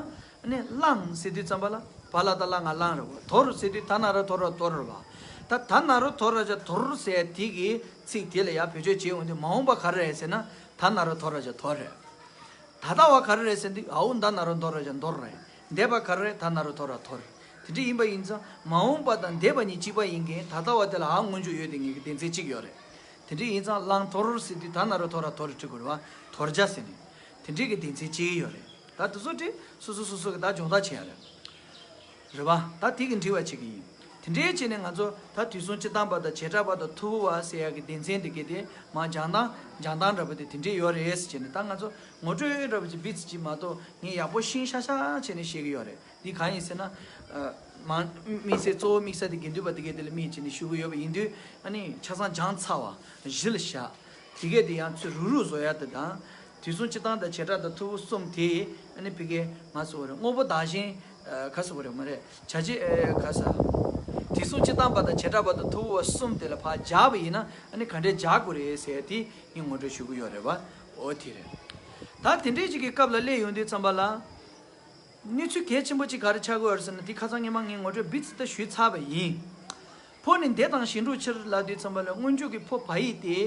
ཨ་ནི་བླང་ཟེར་དུས་ཙམ་པ་ལ་བ་ལ་བཏགས་བླ་ང་བླང་རེད་པ། དོར་ཟེར་དུས་ད་ན་རོ་དོ་རོ་དོར་རེད་པ། ད་ད་ན་རོ་དོ་རོ་བྱ་དོར་ཟེར་དེ་གི་ཚིག་དེ་ལ་ཡར་བེད་སྤྱོད་བྱེད་འོང་དུས་མ་འོངས་པ་ག་རེ་རེད་ཟེར་ན། ད་ན་རོ་དོ་རོ་བྱ་དོར་རེད། ད་ལྟ་བ་ག་རེ་རེད་ཟེར་དུས་འོ་ད་ན་རོ་དོ་རོ་བྱ་དོར་རེད། འདས་པ་ག་རེ་རེད། ད་ན་རོ་དོ་རོ་དོར། དེ་འདྲ་ཡིན་པ་ཡིན་ཙང་མ་འོངས་པ་དང་འདས་པ་གཉིས་གཅིག་པ་ཡིན་མཁན་ད་ལྟ་བ་དེ་ལ་འ་སྔོན་འཇུག་ཡོད་དེ་ངེས་ཀྱི་སྡེ་ཚན་གཅིག་ཡོད་རེད། དེ་འདྲ་ཡིན་ཙང་བླང་དོར་ཟེར་དུས་ད་ན་རོ་དོ་རོ་དོར་འབྲི་དགོས་རེད་པ། དོར་བྱ་ཟེར་ནས། དེ་འདྲའི་གི་སྡེ་ཚན་གཅིག་ཡོད་རེད། ད་དེ་ཚོ་དེ་སོ་སོ་སོ་སོ་གི་ད་སྦྱོང་བརྡར་བྱེད་ཡ་རེད། རེད་པ། ད་དེ་གི་འདྲི་བ་བྱེད་ཀྱི་ཡིན། དེ་འདྲའི་བྱས་ནས་ང་ཚོ་ད་དུས་གསུམ་སྤྱིར་བཏང་པ་དང་བྱེ་བྲག་པ་དང་ཐུ་བོ་བ་ཟེར་ཡ་གི་སྡེ་ཚན་དེ་གི་དེ་མ་སྦྱང་སྟངས་སྦྱང་སྟངས་འདྲ་པོ་དེ་དེ་འདྲའི་ཡོད་རེད་ཟེར་བྱས་ནས། ད་ང་ཚོ་ངོ་སྤྲོད་འདྲ་པོ་ཅིག་བི་ཙི་ཅིག་མ་གཏོགས་ངས་ཡག་པོ་ཤེས་ཤག་ཤག་བྱས་ནས་བཤད་ཀྱི་ཡོད་རེད། འདི་གང་ཡིན་ཟེར་ན། ཨ། མ། དམིགས་བསལ་གཙོ་བོ་དམིགས་བསལ་དེ་དགེ་འདུན་པ་དེ་གས་དེ་ལ་དམིགས་བྱས་ནས་ཞུ་གི་ཡོད་པ་ཡིན་དུས། ཨ་ནི་ཆ་ཚང་སྦྱངས་ཚར་བ་གཞི་ལ་བཞག་དེ་གས་དེ་ཡང་ཚུར་རུག་རུག་བཟོ་ཡ་དེ་དང་། དུས་གསུམ་སྤྱིར་བཏང་དང་བྱེ་བྲག་དང་ཐུ་བོ་གསུམ་དེ། ཨ་ནི་ཕ་གི་ང་ཚོ་བ་རེད། དངོས་པོ་བདག་གཞན། ཨ། ག་ཟེར་བ་རེད། མ་རེད། བྱ་བྱེད། ཨ། ག་ཟེར། དུས་གསུམ་སྤྱིར་བཏང་པ་དང་བྱེ་བྲག་པ་དང་ཐུ་བོ་བ་གསུམ་དེ་ལ་ཕར་སྦྱར་བ་ཡིན་ན། ཨ་ནི་ག་འདྲས་སྦྱར་དགོས་རེད་ཟེར་ཡ་དེ་ངས་ངོ་སྤྲོད་ཞུ་གི་ཡོད་རེད་པ། འོ་དེ་རེད། ད་དེ་འདྲས་ཅིག་གི་སྐབས་ལ་སླེབས་ཡོང་དུས་ཙམ་པ་ལ། གནས་ཚུལ་གལ་ཆེན་པོ་གཅིག་ག་རེ་ཆགས་ཀྱི་ཡོད་རེད་ཟེར་ན། དེ་ཁ་སང་སྔོན་མ་ངས་ངོ་སྤྲོད་བི་ཙི་ཅིག་ཞུས་ཚར་བ་ཡིན། ཕོ་ནི་འདས་དང་གཞན་འགྲོགས་ཕྱིར་ལབ་དུས་ཙམ་པ་ལ། སྔོན་འཇུག་གི་ཕོ་བ་ཡིག་དེ་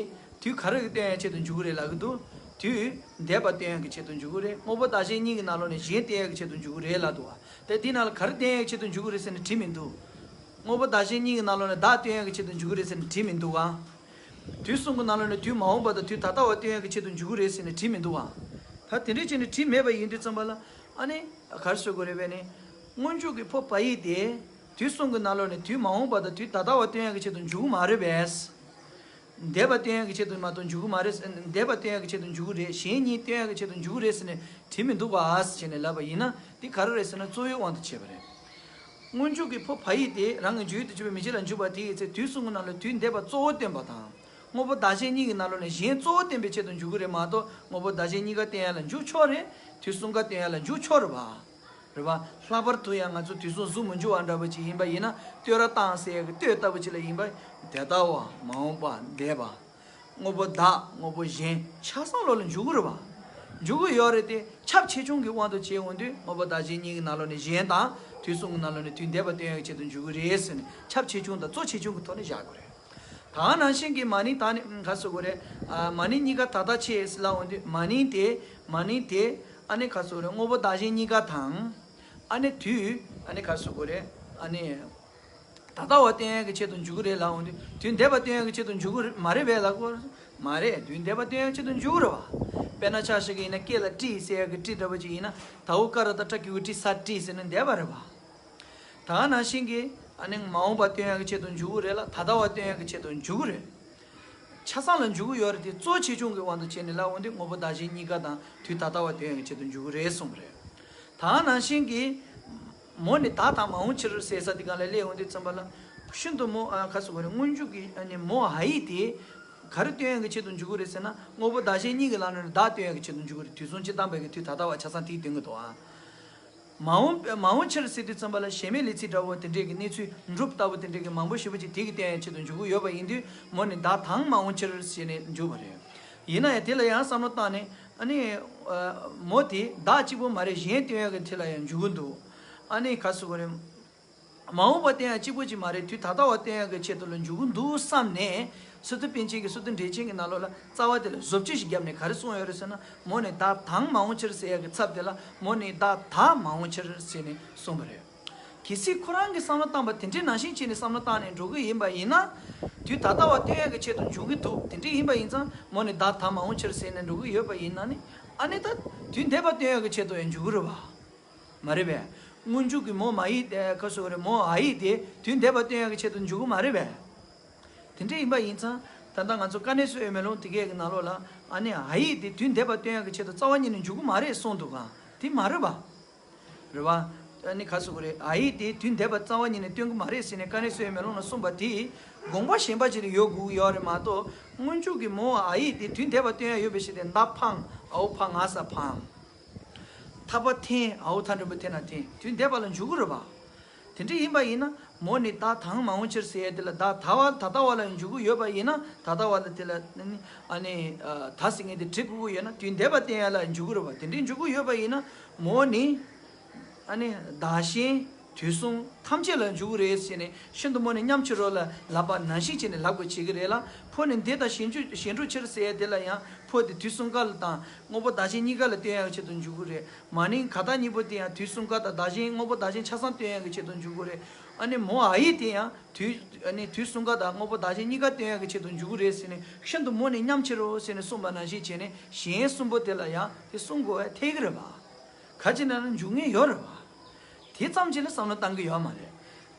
དུས་ག་རེ་གི་སྟོན་ཡའི་ཆེད་དུ་འཇུག་གི་རེད་ལབ་ཀྱི་འདུག་དུས་འདས་པ་སྟོན་ཡའི་ཆེད་དུ་འཇུག་གི་རེད། དངོས་པོ་བདག་གཞན་གཉིས་ཀྱི་ནང་ལོགས་ནས་གཞན་སྟོན་ཡའི་ཆེད་དུ་འཇུག་གི་རེད་ལབ་འདུག་བ། དེ་དེའི་ནང་ལ་ག་རེ་སྟོན་ཡའི་ཆེད་དུ་འཇུག་གི་རེད་ཟེར་ནས་བྲིས་མི་འདུག་དངོས་པོ་བདག་གཞན་གཉིས་ཀྱི་ནང་ལོགས་ནས་བདག་སྟོན་ཡའི་ཆེད་དུ་འཇུག་གི་རེད་ཟེར་ནས་བྲིས་མི་འདུག་བ། དུས་གསུམ་གྱི་ནང་ལོགས་ནས་དུས་མ་འོངས་པ་དང་དུས་ད་ལྟ་བ་སྟོན་ཡག་གི་ཆེད་དུ་འཇུག་གི་རེད་ཟེར་ནས་བྲིས་མི་འདུག་བ། ད་དེ་འདྲ་བྱས་ནས་བྲིས་མེད་པ་ཡིན་དུས་ཙམ་པ་ལ། ཨ་ནི་ག་རེ་ཟེར་དགོས་རེད་པས་ནི། སྔོན་འཇུག་གི་ཕོ་བ་ཡིག་དེ་དུས་གསུམ་གྱི་ནང་ལོགས་ནས་དུས་མ་འོངས་པ་དང་དུས་ད་ལྟ་བ་སྟོན་ཡག་གི་ཆེད་དུ་འཇུག་གི་མ་རེད་པས། འདས་པ་སྟོན་ཡག་གི་ཆེད་དུ་མ་གཏོགས་འཇུག་གི་མ་རེད། འདས་པ་སྟོན་ཡག་གི་ཆེད་དུ་འཇུག་གི་རེད། གཞན་གཉིས་སྟོན་ཡག་གི་ཆེད་དུ་འཇུག་གི་རེད་ཟེར་ནས་བྲིས་མི་འདུག་བ་ཟེར་ནས་ལབ་པ་ཡིན་ན། འདི་ག་རེ་རེད་ཟེར་ན་རྩོད་ཡའི་དབང་དུ་བྱས་པ་རེད། སྔོན་འཇུག་གི་ཕོ་བ་ཡིག་དེ་རང་གི་འཇུག་ཡུལ་དུ་གྱུར་པའི་མིང་གཅིག་ལ་འཇུག་པ་དེ་ཡི་ཚེ་དུས་གསུམ་གྱི་ནང་ལ་དུས་འདས་པ་གཙོ་བོ་སྟོན་པ་དང་། དངོས་པོ་བདག་གཞན་གཉིས་ཀྱི་ནང་ལོགས་ནས་གཞན་གཙོ་བོ་སྟོན་པའི་ཆེད་དུ་འཇུག་གི་རེད་མ་གཏོགས། དངོས་པོ་བདག་གཞན་གཉིས་ཀ་སྟོན་ཡ་ལ་འཇུག་ཆོག་རེད། དུས་གསུམ་ཀ་སྟོན་ཡ་ལ་འཇུག་ཆོག་རེད་པ། རེད་པ། ལྷག་པར་དུ་ཡང་ང་ཚོ་དུས་གསུམ་གཟུགས་མི་འཇུག་པ་འདྲ་པོ་ཅིག་ཡིན་པ་ཡིན་ན། བསྟོད་ར་བཏང་ཟེར་ཡ་གི་བསྟོད་ལྟ་བུ་ཅིག་ལ་ཡིན་པ། འདས་ལྟ་བ། མ་འོངས་པ། འདས་པ། དངོས་པོ་བདག་དངོས་པོ་གཞན་ཆ་ཚང་ལོགས་ལ་འཇུག་གི་རེད་པ། འཇུག་གི་ཡོད་རེད་དེ། ཁྱབ་ཆེ་ཆུང་གི་དབང་དུ་བྱས་འོང་དུས་དངོས་པོ་བདག་གཞན་གཉིས་ཀྱི་ནང་ལོགས་ནས་གཞན་དང་། དུས་གསུམ་གྱི་ནང་ལོགས་ནས་དུས་འདས་པ་སྟོན་ཡག་ཆེད་དུ་འཇུག་གི་རེད་ཟེར་ནས་ཁྱབ་ཆེ་ཆུང་དང་གཙོ་ཆེ་ཆུང་གི་ཐོག་ནས་བཞག་དགོས་རེད། ད་ནང་བཞིན་གྱི་མ་ནིང་ད་ནི་ག་ཟེར་དགོས་རེད། ཨ། མ་ནིང་གཉིས་ཀ་ད་ལྟ་ཆད་ཟེར་ལབ་འོང་དུས་མ་ནིང་དེ། མ་ནིང་དེ། ཨ་ནི་ག་ཟེར་དགོས་རེད། དངོས་པོ་བདག་གཞན་གཉིས་ཀ་དང་། ཨ་ནི་དུས། ཨ་ནི་ག་ཟེར་དགོས་རེད། ཨ་ནི། ད་ལྟ་བ་སྟོན་ཡག་གི་ཆེད་དུ་འཇུག་གི་རེད་ལབ་འོང་དུས། དུས་འདས་པ་སྟོན་ཡག་གི་ཆེད་དུ་འཇུག་གི་རེད་མ་རེད་པས་ལབ་དགོས། མ་རེད། དུས་འདས་པ་སྟོན་ཡག་ཆེད་དུ་འཇུག་གི་རེད་པ། དཔེར་ན་ཆ་བཞག་གི་ཡིན་ན། སྐེ་ལ་ཏྲི་ཟེར་ཡག་གི་ཏྲི་འདྲ་པོ་ཅིག་ཡིན་ན། ད་འོ་ཀ་ར་བཏགས་ཀྲ་གི་གུ་ཀྲི། ས་ཏྲི་ཟེར་ན་འདས་པ་རེད་པ། ད་ནང་བཞིན་གྱི། ཨ་ནི་མ་འོངས་པ་སྟོན་ཡག་གི་ཆེད་དུ་འཇུག་གི་རེད་ལ། ད་ལྟ་བ་སྟོན་ཡག་གི་ཆེད་དུ་འཇུག་གི་རེད། ཆ་ཚང་ལ་འཇུག་གི་ཡོད་རེད་དེ། གཙོ་ཆེ་ཆུང་གི་དབང་དུ་བྱས་ནས་ལབ་འོང་དུས་དངོས་པོ་བདག་གཞན་གཉིས་ཀ་དང་དུས་ད་ལྟ་བ་སྟོན་ཡག་གི་ཆེད་དུ་འཇུག་གི་རེད་གསུངས་པ་རེད། ད་ནང་བཞིན་གྱི། མོ་ནི་བདག་དང་མ་འོངས་ཕྱིར་ཟེར་ས་དེ་སྒང་ལ་སླེབས་འོང་དུས་ཙམ་པ་ལ། ཤིན་ཏུ་མོ། ཨ། ག་ཟེར་དགོས་རེད། སྔོན་འཇུག་གི། ཨ་ནི་མོ་བ་ཡིག་དེ་ག་རེ་སྟོན་ཡག་གི་ཆེད་དུ་འཇུག་གི་རེད་ཟེར་ན། དངོས་པོ་བདག་གཞན་གཉིས་ཀྱི་ནང་ནས་བདག་སྟོན་ཡག་གི་ཆེད་དུ་འཇུག་གི་རེད། དུས་གསུམ་སྤྱིར་བཏང་པའི་གི་དུས་ད་ལྟ་བ་ཆ་ཚང་དེ་སྟོན་གྱི་འདུག་ཨ། མ་འོངས། མ་འོངས་ཕྱིར་ཟེར་དུས་ཙམ་པ་ལ་གཞན་མེད་ལས་ཚིག་འདྲ་བོ་དེ་འདྲས་ཀྱི་གནས་ཚུལ་འགྲུབ་ལྟ་བུ་དེ་འདྲས་ཀྱི་མང་པོ་ཞེ་པོ་ཅིག་དེ་གི་སྟོན་ཡག་ཆེད་དུ་འཇུག་གི་ཡོད་པ་ཡིན་དུས། མོ་ནི་བདག་དང་མ་འོངས་ཕྱིར་ཟེར་ནས་འཇུག་པ་རེད། ཡིན་ན་ཡང་དེ་ལ་ཡང་བསམ་བློ་བཏང་ནས། ཨ་ནི། ཨ། མོ་དེ་བདག་གཅིག་པོ་མ་རེད། གཞན་སྟོན་ཡག་གི་དེ་ལ་ཡང་འཇུག་གི་འདུག་ཨ་ནི་ག་ཟེར་དགོས་རེད། མ་འོངས་པ་སྟོན་ཡག་གཅིག་པོ་ཅིག་མ་རེད། དུས་ད་ལྟ་བ་སྟོན་ཡག་གི་ཆེད་དུ་ལ་འཇུག་གི་འདུག་བསམ་ནས། སི་ཏུ་པཎ་ཆེན་གྱིས་སི་ཏུ་འགྲེལ་ཆེན་གྱི་ནང་ལོགས་ལ་རྩ་བ་དེ་ལ་བཟོ་བཅོས་ཤིག་བརྒྱབ་ནས་ག་རེ་གསུངས་ཡོད་རེད་ཟེར་ན། མོ་ནི་བདག་དང་མ་འོངས་ཕྱིར་ཟེར་ཡག་གི་ཚབ་དེ་ལ། མོ་ནི་བདག་དང་མ་འོངས་ཕྱིར་ཟེར་ནས་གསུངས་པ་རེད། གལ་སྲིད་ཁོ་རང་གིས་བསམ་བློ་བཏང་པ་དེ་འདྲའི་ནང་བཞིན་བྱས་ནས་བསམ་བློ་བཏང་ནས་འགྲོ་གི་ཡིན་པ་ཡིན་ན། དུས་ད་ལྟ་བ་སྟོན་ཡག་གི་ཆེད་དུ་འཇུག་གི་འདུག་དེ་འདྲ་ཡིན་པ་ཡིན་ཙང་། མོ་ནི་བདག་དང་མ་འོངས་ཕྱིར་ཟེར་ནས་འགྲོ་གི་ཡོད་པ་ཡིན་ན་ནི། ཨ་ནི་ད་དུས་འདས་པ་སྟོན་ཡག་གི་ཆེད་དུ་ཡང་འཇུག་གི་རེད་བ། མ་རེད་པས། སྔོན་འཇུག་གི་མོ་མ་ཡིག་དེ་ག་སོ་རེད། མོ་འ་ཡིག་དེ་དུས་འདས་པ་སྟོན་ཡག་གི་ཆེད་དུ་འཇུག་གི་མ་རེད་པས། དེ་འདྲ་ཡིན་པ་ཡིན་ཙང་། ད་ལྟ་ང་ཚོ་དཀའ་གནད་གསོ་བའི་མེ་ལོང་དེ་གའི་གི་ནང་ལོགས་ལ། ཨ་ནི་འ་ཡིག་དེ་དུས་འདས་པ་སྟོན་ཡག་གི་ཆེད་དུ་རྩ་བ་ཉིད་ནས་འཇུག་གི་མ་རེད་གསུངས་འདུག་ག། དེ་མ་རེད་པ། རེད་བ། ཨ་ནི་ག་སོ་གི་རེད། འ་ཡིག་དེ་དུས་འདས་པ་རྩ་བ་ཉིད་ནས་སྟོན་གི་མ་རེད་ཟེར་ནས་དཀའ་གནད་གསོ་བའི་མེ་ལོང་ལ་གསུངས་པ་དེ། དགོངས་པ་གཞན་པ་ཅིག་ལ་ཡོད་དགོས་ཀྱི་ཡོད་རེད་མ་གཏོགས། སྔོན་འཇུག་གི་མོ་འ་ཡིག་དེ་དུས་འདས་པ་སྟོན་ཡག་ཡོད་པའི་ཕྱིར་ཏེ། མདའ་འཕངས། འའོ་བ་ང་ས་འཕངས། ཐ་པ་འཐེན། འའོ་ཐ་འགྲེང་བུ་འཐེ་ན་འཐེན། དུས་འདས་པ་ལ་འཇུག་གི་རེད་པ། དེ་འདྲ་ཡིན་པ་ཡིན་ན། མོ་ནི་ད་དང་མ་འོངས་ཕྱིར་ཟེར་ཡ་དེ་ལ། ད་ད་བ་ད་ལྟ་བ་ལ་འཇུག་གི་ཡོད་པ་ཡིན་ན། ད་ལྟ་བ་ལ་དེ་ལ་ནི་ཨ་ནི་ད་ཟེར་མཁན་དེ་བྲི་དགོས་ཀྱི་ཡོད་ན། དུས་འདས་པ་བསྟན་ཡ་ལ་འཇུག་གི་རེད་པ། དེ་འདྲའི་འཇུག་གི་ཡོད་པ་ཡིན་ན། མོ་ནི་ཨ་ནི་བདག་གཞན་དུས་གསུམ་ཐམས་ཅད་ལ་འཇུག་གི་རེད་ཟེར་ནས། ཤིན་ཏུ་མོ་ནི་མཉམ་ཕྱིར་རོ་ལ་ལབ་པ་ནང་བཞིན་བྱས་ནས་ལབ་དགོས་བྱེད་ཀྱི་རེད་ལ། ཕོ་ནི་འདས་དང་གཞན་འགྲོ་གཞན་འགྲོ་ཕྱིར་ཟེར་ཡ་དེ་ལ་ཡང་། ཕོ་དེ་དུས་གསུམ་ཀ་ལ་དང་། དངོས་པོ་བདག་གཞན་གཉིས་ཀ་ལ་སྟོན་ཡག་གི་ཆེད་དུ་འཇུག་གི་རེད། མ་ནིང་ག་ད་གཉིས་པོ་དེ་ཡང་དུས་གསུམ་ཀ་དང་བདག་གཞན། དངོས་པོ་བདག་གཞན་ཆ་ཚང་སྟོན་ཡག་གི་ཆེད་དུ་འཇུག་གི་རེད། ཨ་ནི་མོ་འ་ཡིག་དེ་ཡང་དུས། ཨ་ནི་དུས་གསུམ་ཀ་དང་དངོས་པོ་བདག་གཞན་གཉིས་ཀ་སྟོན་ཡག་གི་ཆེད་དུ་འཇུག་གི་རེད་ཟེར་ནས། ཤིན་ཏུ་མོ་ནི་མཉམ་ཕྱིར་རོ་ཟེར་ནས་གསུངས་པ་ནང་བཞིན་བྱས་ནས། གཞན་གསུམ་པོ་དེ་ལ་ཡང་དེ་གསུང་དགོས་པ་ཐལ་གྱི་རེད་པ། ག་ཅི་ན་ན་འཇུག་ངེས་ཡོད་རེད་པ། དེ་ཙམ་ཅིག་ལ་བསམ་བློ་བཏང་གི་ཡོད་མ་རེད།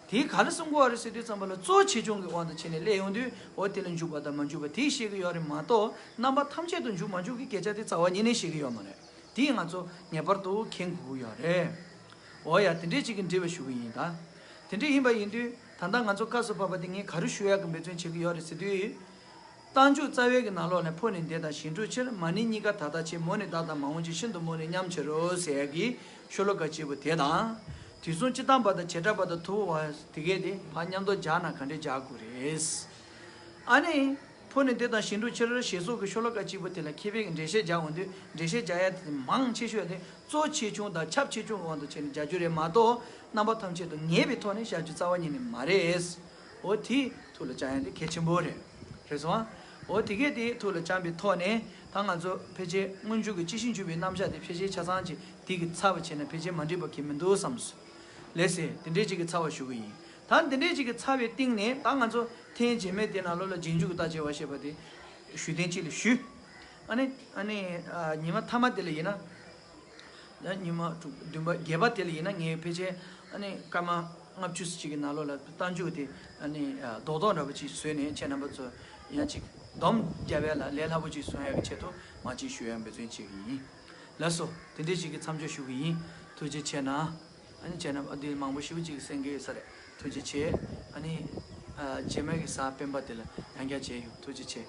དེ་ག་ལ་གསུང་དགོས་པ་རེད་ཟེར་དུས་ཙམ་པ་ལ། གཙོ་ཆེ་ཆུང་གི་དབང་དུ་བྱས་ནས་སླེབས་ཡོང་དུས། འོ་དེ་ལ་འཇུག་པ་དང་མ་འཇུག་པ་དེ་བཤད་ཀྱི་ཡོད་རེད་མ་གཏོགས། རྣམ་པ་ཐམས་ཅད་དུ་འཇུག་མ་འཇུག་གི་སྐད་ཆ་དེ་རྩ་བ་ཉིད་ནས་བཤད་ཀྱི་ཡོད་མ་རེད། དེ་ང་ཚོ་ངེས་པར་དུ་མཁྱེན་དགོས་ཀྱི་ཡོད་རེད། འོ་ཡ། དེ་འདྲས་ཅིག་གི་འགྲེལ་པ་ཞུ་གི་ཡིན་ད། དེ་འདྲས་ཡིན་པ་ཡིན་དུས། ད་ལྟ་ང་ཚོ་སྐབས་སུ་བབས་པ་དེ་ངས་ག་རེ་ཞུ་ཡག་གི་འབད་བརྩོན་བྱེད་ཀྱི་ཡོད་རེད་ཟེར་དུས། རྟགས་འཇུག་རྩ་བའི་གི་ནང་ལོགས་ནས། ཕོ་ནི་འདས་དང་གཞན་འགྲོ་ཕྱིར། མ་ནིང་གཉིས་ཀ་ད་ལྟ་ཕྱིར། མོ་ནི་ད་དང་མ་འོངས་ཕྱིར། ཤིན་ཏུ་མོ་ནི་མཉམ་ཕྱིར་རོ་ཟེར་ཡག་གི་ཤོ་ལོ་ཀ་གཅིག་པོ་དེ་དང་། དུས་གསུམ་སྤྱིར་བཏང་པ་དང་བྱེ་བྲག་པ་དང་ཐུན་མོང་བ་དེ་གས་དེ་ཕར་མཉམ་དུ་སྦྱར་ན་ག་འདྲས་སྦྱར་དགོས་རེད། ཨ་ནི། ཕོ་ནི་འདས་དང་གཞན་འགྲོ་ཕྱིར་ཞེས་སོགས་ཀྱི་ཤོ་ལོ་ཀ་གཅིག་པོ་དེ་ལ་མཁས་པས་འགྲེལ་བཤད་རྒྱག་འོང་དུས། འགྲེལ་བཤད་རྒྱག་ཡ་དེ་མང་ཆེ་ཤོས་དེ་གཙོ་ཆེ་ཆུང་དང་ཁྱབ་ཆེ་ཆུང་གི་དབང་དུ་བྱས་ནས་རྒྱག་རྒྱུ་རེད་མ་གཏོགས། རྣམ་པ་ཐམས་ཅད་དུ་ངེས་པའི་ཐོག་ནས་བཞག་རྒྱུ་རྩ་བ་ཉིད་ནས་མ་རེད། འོ་དེ་ཐུགས་ལ་བཅངས་ཡ་དེ་གལ་ཆེན་པོ་རེད། རེད་སོང་ཨ། འོ་དེ་གས་དེ་ཐུགས་ལ་བཅངས་པའི་ཐོག་ནས། ད་ང་ཚོ་ཕལ་ཆེར་སྔོན་འཇུག་གི་སྤྱི་ཞིང་འཇུག་པའི་རྣམ་གཞག་དེ་ཕལ་ཆེར་ཆ་ཚང་ཅིག་དེ་གི་ཚར་བ་བྱས་ན་ཕལ་ཆེར་མ་འགྲིག་པ་གང་ཡང་མི་འདུག་བསམ་སོང་། ལགས་སེ། དེ་འདྲས་ཅིག་གི་ཚར་བ་ཞུ་གི་ཡིན། ད་དེ་འདྲས་ཅིག་གི་ཚར་བའི་སྟེང་ནས། ད་ང་ཚོ་ཐེངས་རྗེས་མའི་དེ་ནང་ལོགས་ལ་རྗེས་འཇུག་གི་རྟགས་ཕྱེ་བ་ཞེས་པ་དེ་ཞུ་ཐེངས་གཅིག་ལ་ཞུས། ཨ་ནི། ཨ་ནི། ཨ། ཉི་མ་མཐའ་མ་དེ་ལ་ཡིན་ན། ད་ཉི་མ་དྲུག་བདུན་པ་བརྒྱད་པ་དེ་ལ་ཡིན་ན། ངས་ཕལ་ཆེར་ཨ་ནི་སྐར་མ་ལྔ་བཅུ་ཙམ་ཅིག་གི་ནང་ལོགས་ལ་རྟགས་འཇུག་དེ། ཨ་ནི། ཨ། རྡོག་རྡོག་འདྲ་པོ་ཅིག་བཟོས་ནས་ཁྱེད་རྣམ་པ་ཚོ་ཡང་ཅིག་སྡོམ་རྒྱབ་ཡ་ལ་ལས་སླ་པོ་ཅིག་བཟོ་ཡ་གི་ཆེད་དུ་མར་ཅིག་ཞུ་ཡ་འབད་བརྩོན་བྱེད་ཀྱི་ཡིན། ལགས་སོ། དེ་འདྲས་ཅིག་གི་མཚམས་འཇོག་ཞུ་གི་ཡིན། ཐུགས་རྗེ་ཆེ་གནང་། ཨ་ནི་ཁྱེད་རྣམ་པ་འདི་མང་པོ་ཞེ་པོ་ཅིག་གསན་གྱི་ཡོད་ས་རེད། ཐུགས་རྗེ་ཆེ། ཨ་ནི། ཨ། རྗེས་མའི་གི་གཟའ་སྤེན་པ་དེ་ལ་ཡང་བསྐྱར་མཇལ་ཡོང་། ཐུགས་རྗེ་ཆེ།